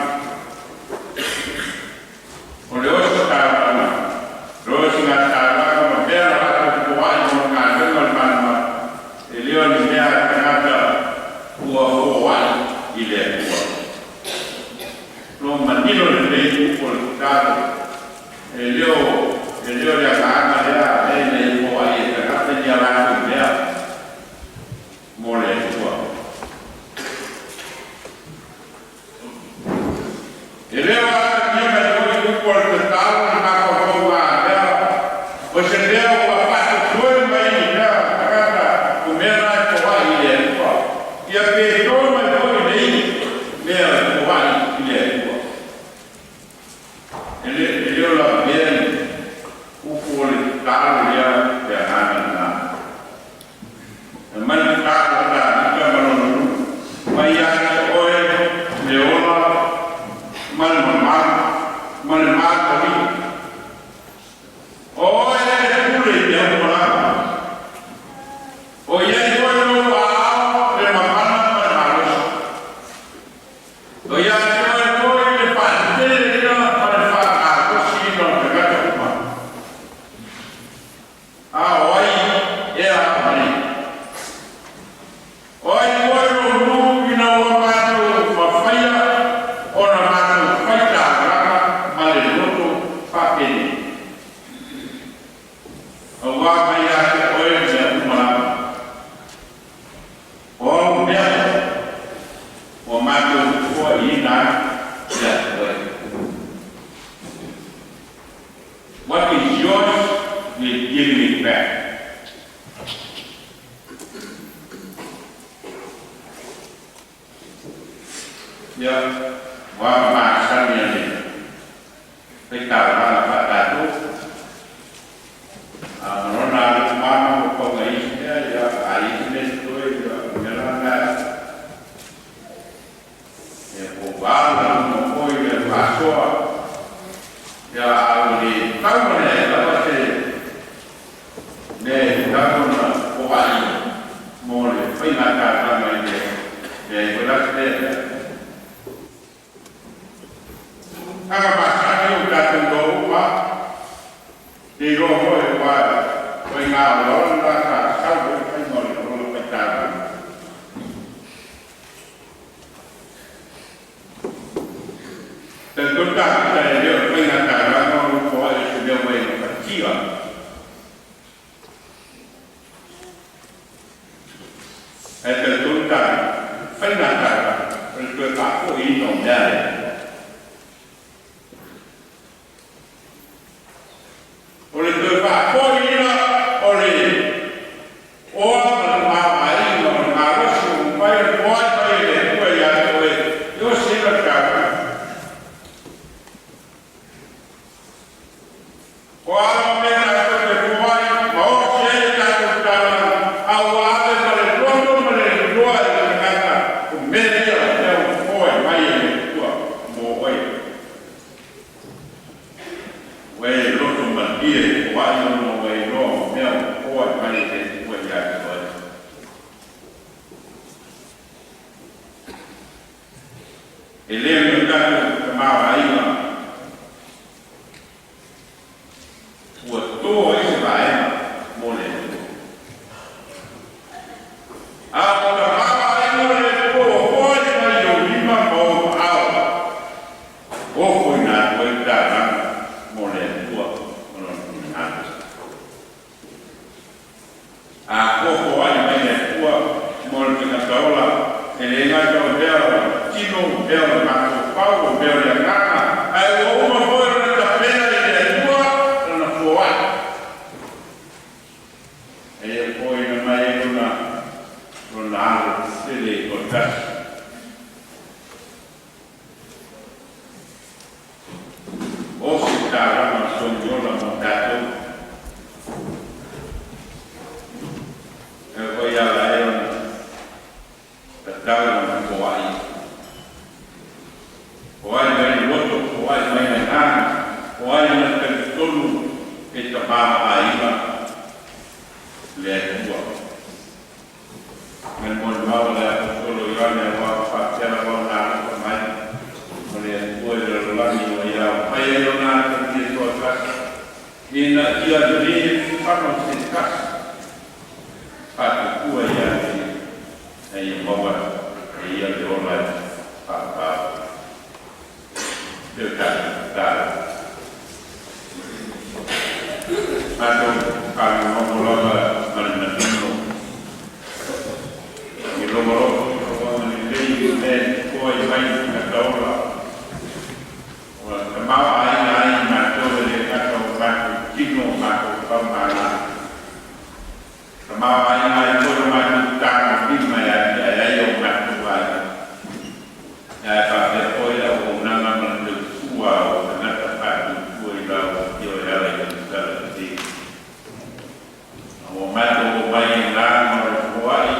O le ositalaga, le osigatalaga ma mea na latou foai mo le galuega o le malumalu e le o ni mea a tagata ua foai i le Atua. Lo manino lelei upu o le tatalo e leo le agaga lea e nei foai e tagata ni a latou mea mo le Atua. E leo atagia mai foi upu o le tatalo le mafaufauga a mea o se mea ua faatotoe mai ni mea tagata o mea na e foai i le Atua. Ia pe to mai foi nei mea e foai i le Atua. E leo la mea i upu o le tatalo lea le agaga lena. E mai tatalo a Tavita ma lona nuu mai ia te oe le ola ma le mamalu ma le matalii. O oe e pule i mea uma lava. O iai foi lou aao le mamana ma le malosi. O ia te oe foi le faateteleina ma le faagalue. faasoa ia a ua le tatau ona leai lava se mea e tatau ona foai mo le faiga talosaga i le leai foi la se mea. Aga masani o tatou iloa uma te iloa foi ua o i ngā olaola la sa sau ai le faiga o le lola faitalaga. Talitonu Tafita e le o le faiga talosaga o lo o foai o se mea ua e gafatia. Ae talitonu Tafita, faiga talosaga o le toe faafoiina o mea a le Atua. O le toe faafoiina o le oa ma le tamaoaiga o le malosi ua mafai ona foai mai e le Atua ia te oe e osi ai lau taulaga. O a lava mea tatou te foai ma osi ai le tatou taulaga, a ua ave ma le loto ma le iloa i le tagata, o mea ia o mea ua foai mai e le Atua mo oe. Ua e loto malie e foai ona ua e iloa o mea ua foai mai e le Atua ia te oe. E le o ni tatou tamaoaiga ua to ai se vaega mo le Atua. A o tamaoaiga o le Atua ua foai mai i ou lima ma ou aao, ofoina atu ai le taulaga mo le Atua ma Lona finagalo. A foafoa'i mai le Atua mo le tagata ola, e le gata o mea o le tino, o mea o le mafaufau, o mea o le agaga, ae ua uma foi ona tapena i le Atua lana foa'i. E ia foaiina mai ai lona lona Alo pele toatasi. O se taulaga sogiola mo tatou. E foi ala ai ona tatau ona foai. Foai mai le loto, foai mai le agaga, foai ma le talitonu e tamaoaiga le Atua. Ma le molimau a le Aposetolo Ioane aua ua faapea lava ona alofa mai o le Atua i le lalolagi ua ia fai ai lona Atalii e toatasi ina ia le fano se tasi faatuatua ia te ia, a ia maua e ia le ola e faavavau. Lea o tatou tatalo. Matou faalogologo lava ma le manino i lou alofa ma lou agalelei i mea e totoa mai i tagata ola. Ua tamaoaiga ai i matou e le gata o matou tino o matou faumala. Tamaoaiga ai foi o matou tagolima e atiae ai o matou aiga. Ae faapea foi le auaunaga ma le tautua o tagata faatuatua i lau afio e ala i lau tala lelei. A ua matou omai i lana o le foai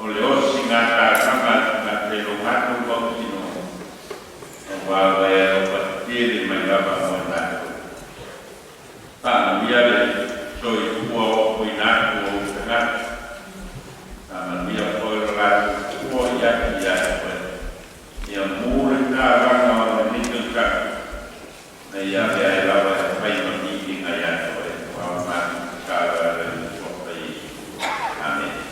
o le osiga talosaga a tagata i lo matou mautinoa, aua ua e alofa tele mai lava mo i matou. Faamanuia le soifua ofoina atu o ou tagata. Faamanuia foi lo latou fo'i atu ia te oe. Ia mu le taulaga o lenei tausaga, ma ia avea ai lava e fai ma viiga ia te oe, aua ua matou tatalo e ala i le Suafa Iesu. Amene.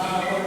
Amen.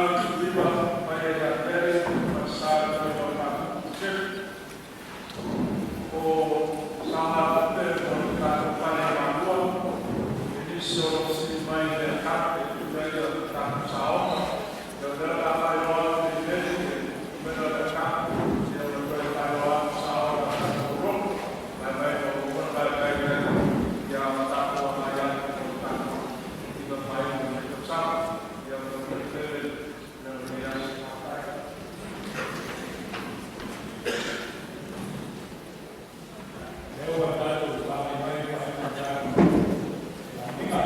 89 mai ia ia Pele ma le sa o le faiva o le tatou Josefa. O saogatupe mo le tatou fale i Malua, i nisi o lo o fesili mai i le account e tuu i ai le tatou saoga. Ia o lea o le a faailoa atu i le numera o le account, ia ua toe faailoa atu saoga o tatou loan. Vaevaega ua uma ona vaevae i ai, ia ma tatou agai atu mo le tatou limavae o lenei tausaga. Ia manuia tele lenei aso. Faafetai. Lea ua tatou faagai mai faaiuga tatou lagiga.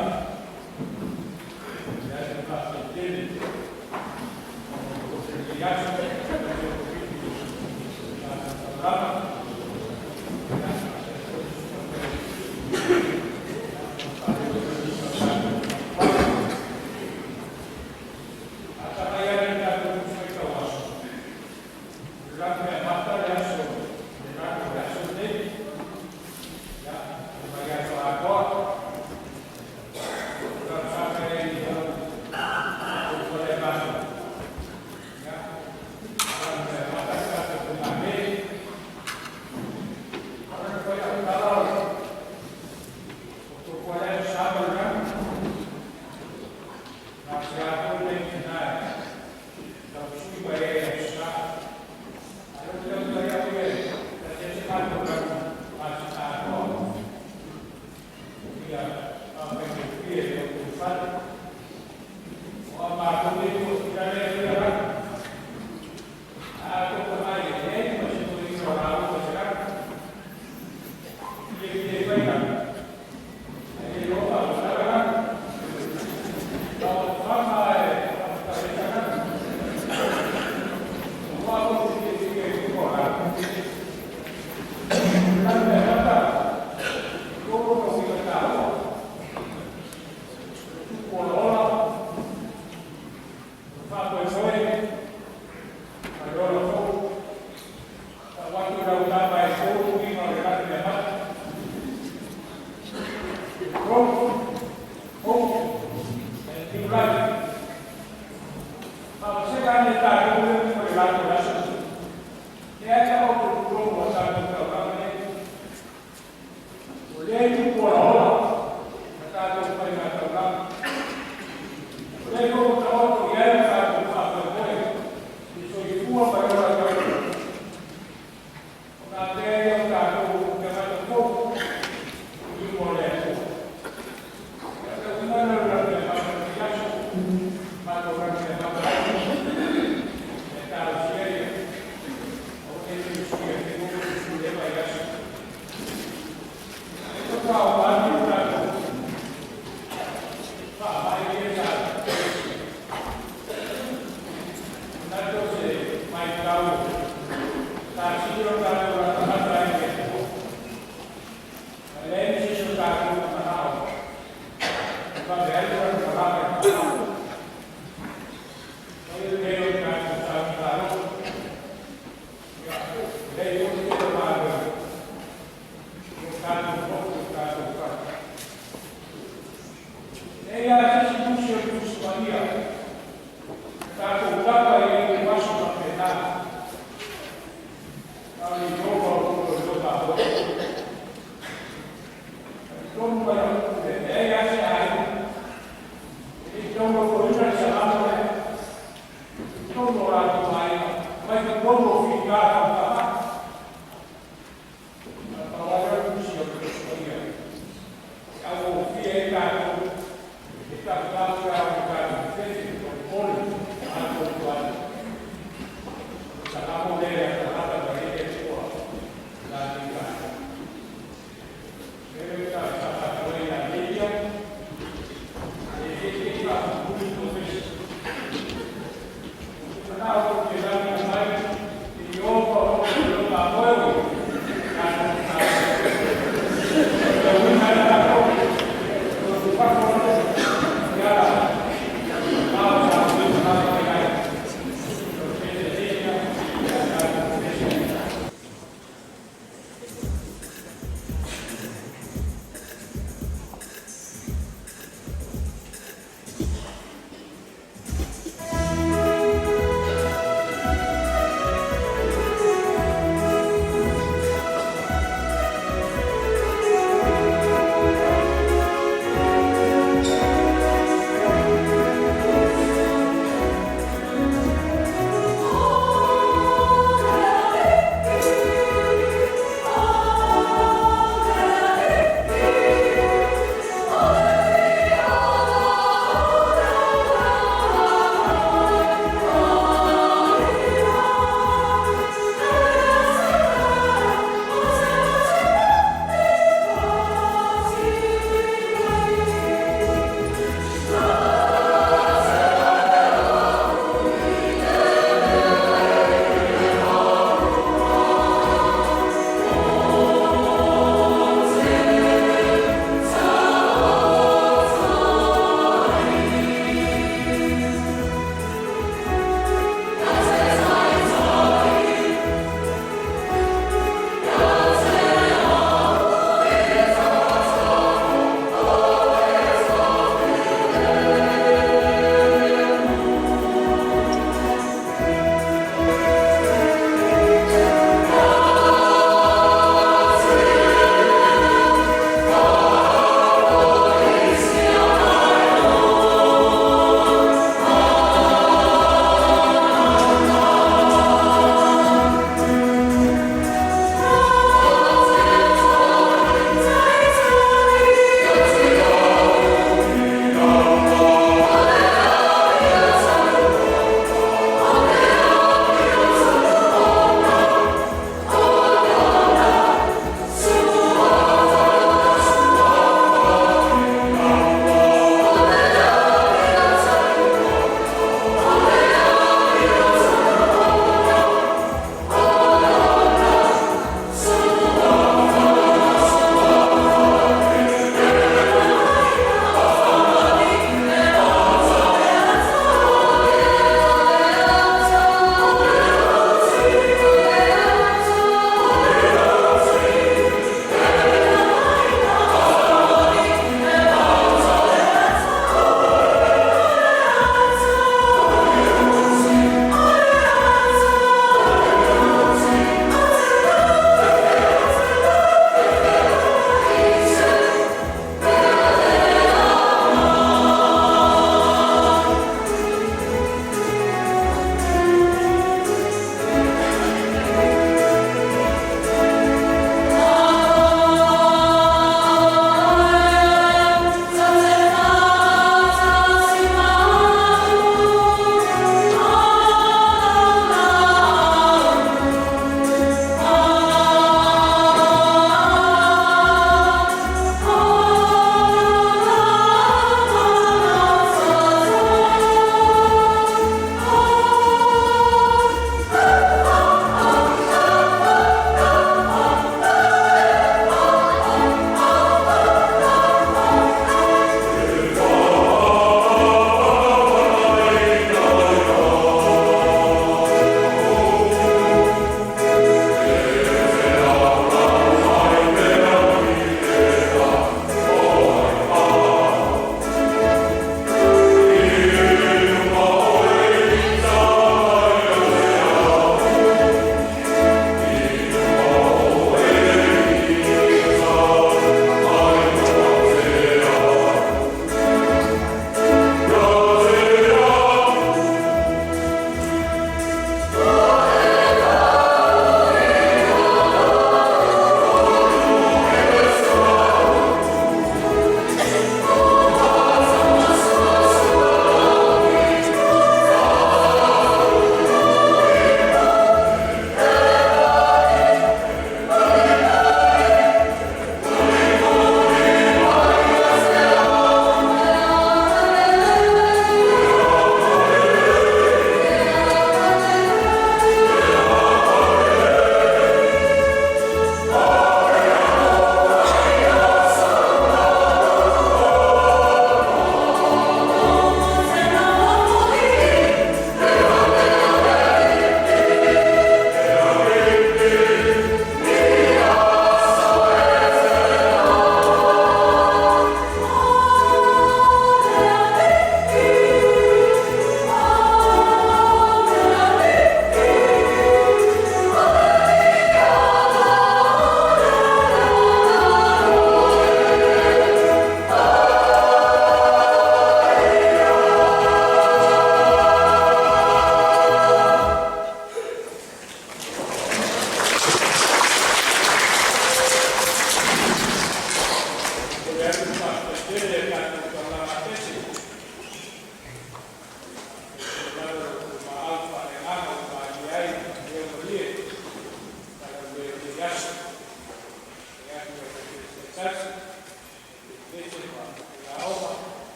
E ai se faafetai tele o lenei aso o Koviti tatou taulaga. Ia, faafetai foi le A tagai ane i le tatou Tusi Faitau Aso, o le lagi e amata le aso, le lagi o le aso lenei. Ia, o mai aso atoa. O talosaga e i lau ou fale. Ia, lagi e amata le tatou faigamē. Ala na fai au tala o tokoa le aso sa ma le lagi. Na se ato le tina e tau sui mai ai aso sa. Ai o te au tai au e, ta se se matou lagi ma se atoa. Ia, a mai te fie e o tu fale. O a matou le o tira le ia lagi. A to ka mai e e ma se to i o la o se lagi. Ie ie fai lagi. Ai o pa o sa lagi. La o fama e ta e ta lagi. O a ko te te te ko la. La me mata. Ko ko ko si ka o. Tu ko ola. Fa ko e a le ola fou. Ta watu rau tama e fou i ma le lagi me mata. Growth, hope, and new life. Ma se ka ne ta ko le ko le lagi o aso. E a ka o ko ko o sa ko ka ka ne. O le tu ko ola. Ma ta ko pa ina ta ka. O le ko ka o ko ia ka ko pa ko ko. I so i fua pa ora ka. O ka te o ka ko ka ka ko. I mo le ko. Ia ka una na la me ma ka aso. Ma ko ka me ma ka. E ta o sieri. O te te sieri te ko su le ma ia aso. E ko ka o ani ta ko. Fa mai ia sa. Na to se mai tau. Ta siro ta ko la ta ta e ko. Le ni se ta ko ma na o. Fa be ai ko ta la ka. O le le o ta ko sa ta ro. Ya, le yo te ma lo. O ta ko ko ta ko ka. E ia se si tu se tu Maria. Ta ko tapa e o aso ma pe na. Ta le yo o ko lo ta o. Tonu mai o le e ia se ai. E tonu ko ina se amo le. Tonu ra tu mai. Mai ko tonu fi ka ka ka. Ta la ra tu si o tu Maria. Au fi e ka ko. E ta ka ka ka ka fe ko poli a ko tu ai. Sa ka mo le ka ka ka e ko la ni ka. E ka ka ka ko ia media. E e e ka ku to fe. Na o ke la ni mai i o ko o ka ko ka ka. Ka u na ka ko. Ko pa ko ya ma sa ku na ka ya. O ke te ya ka ka.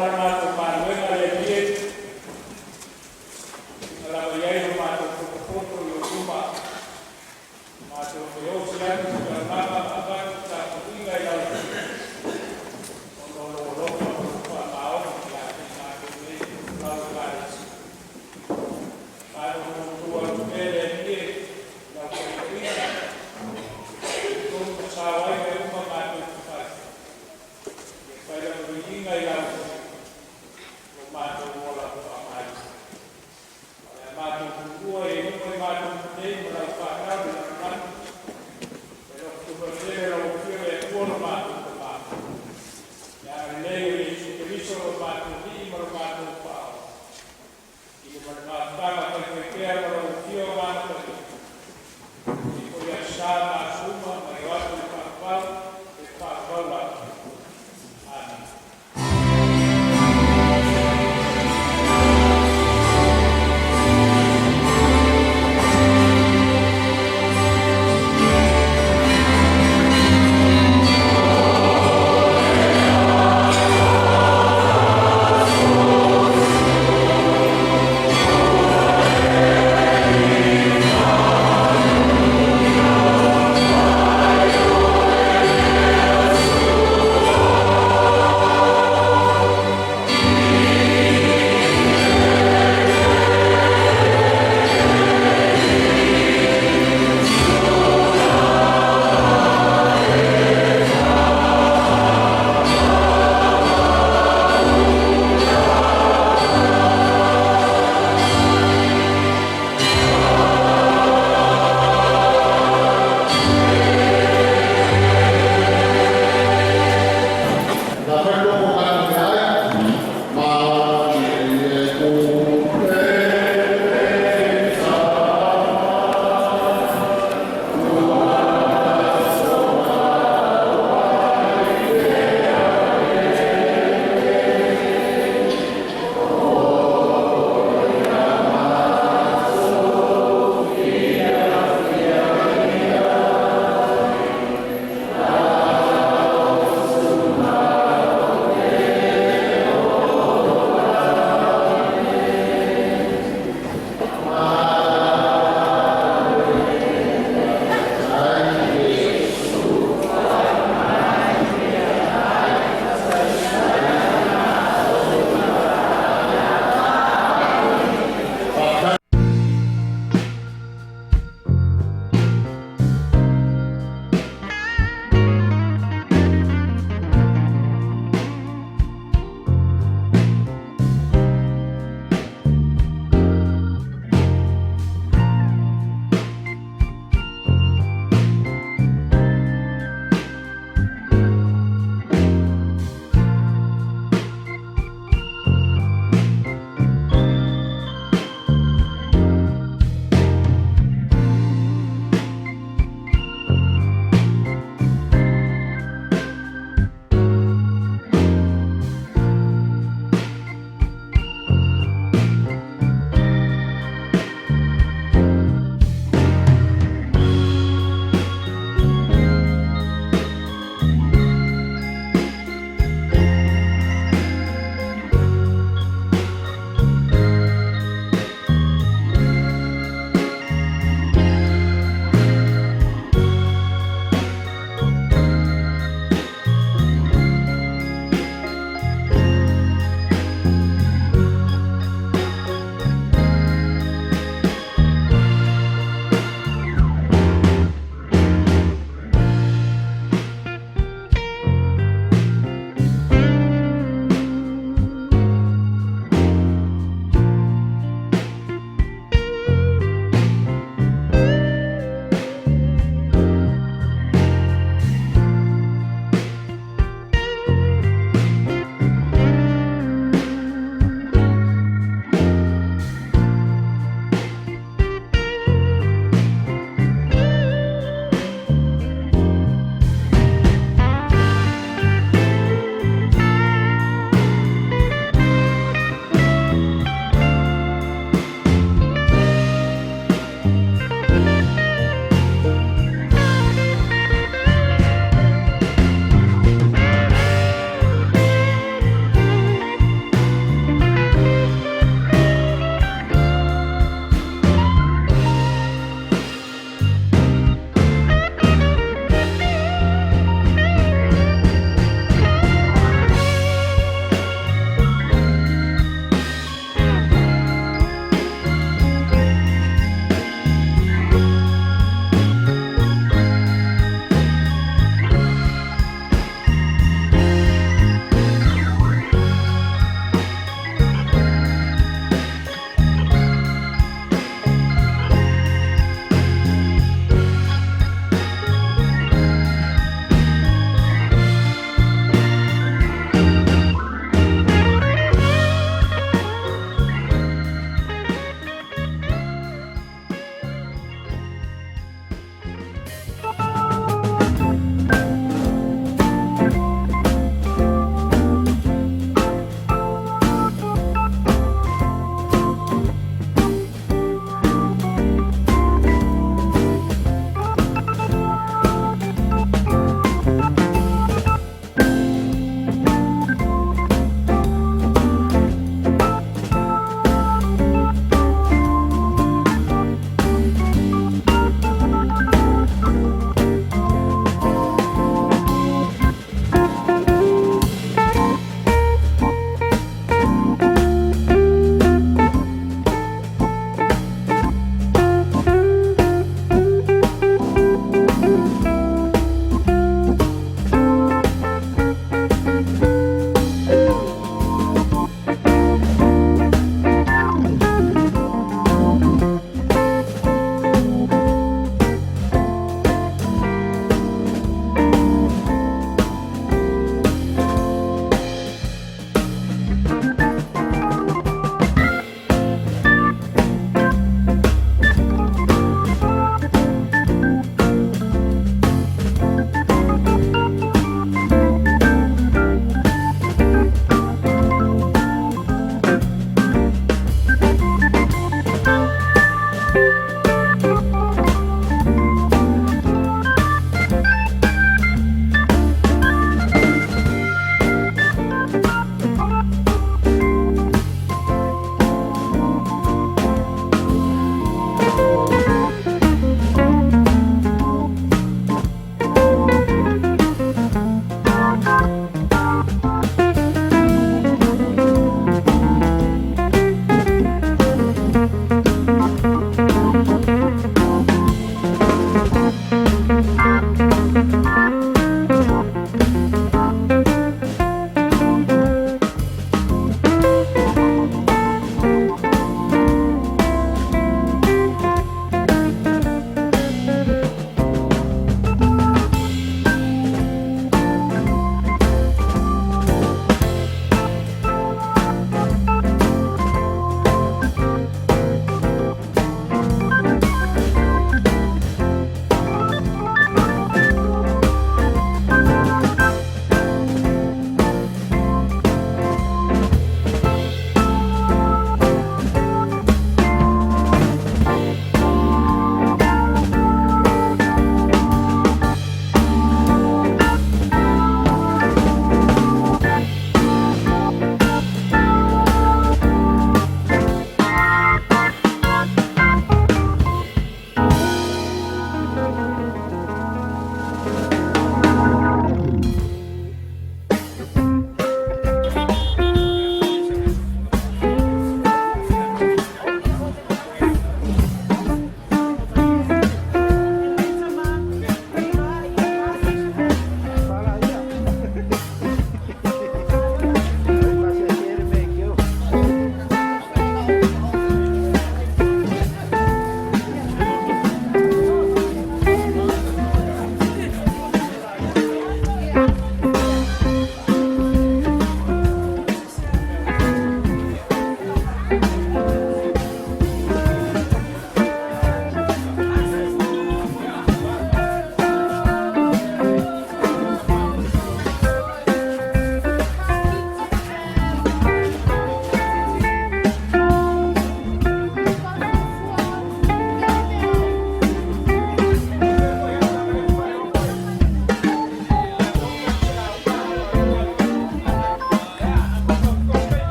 Ma le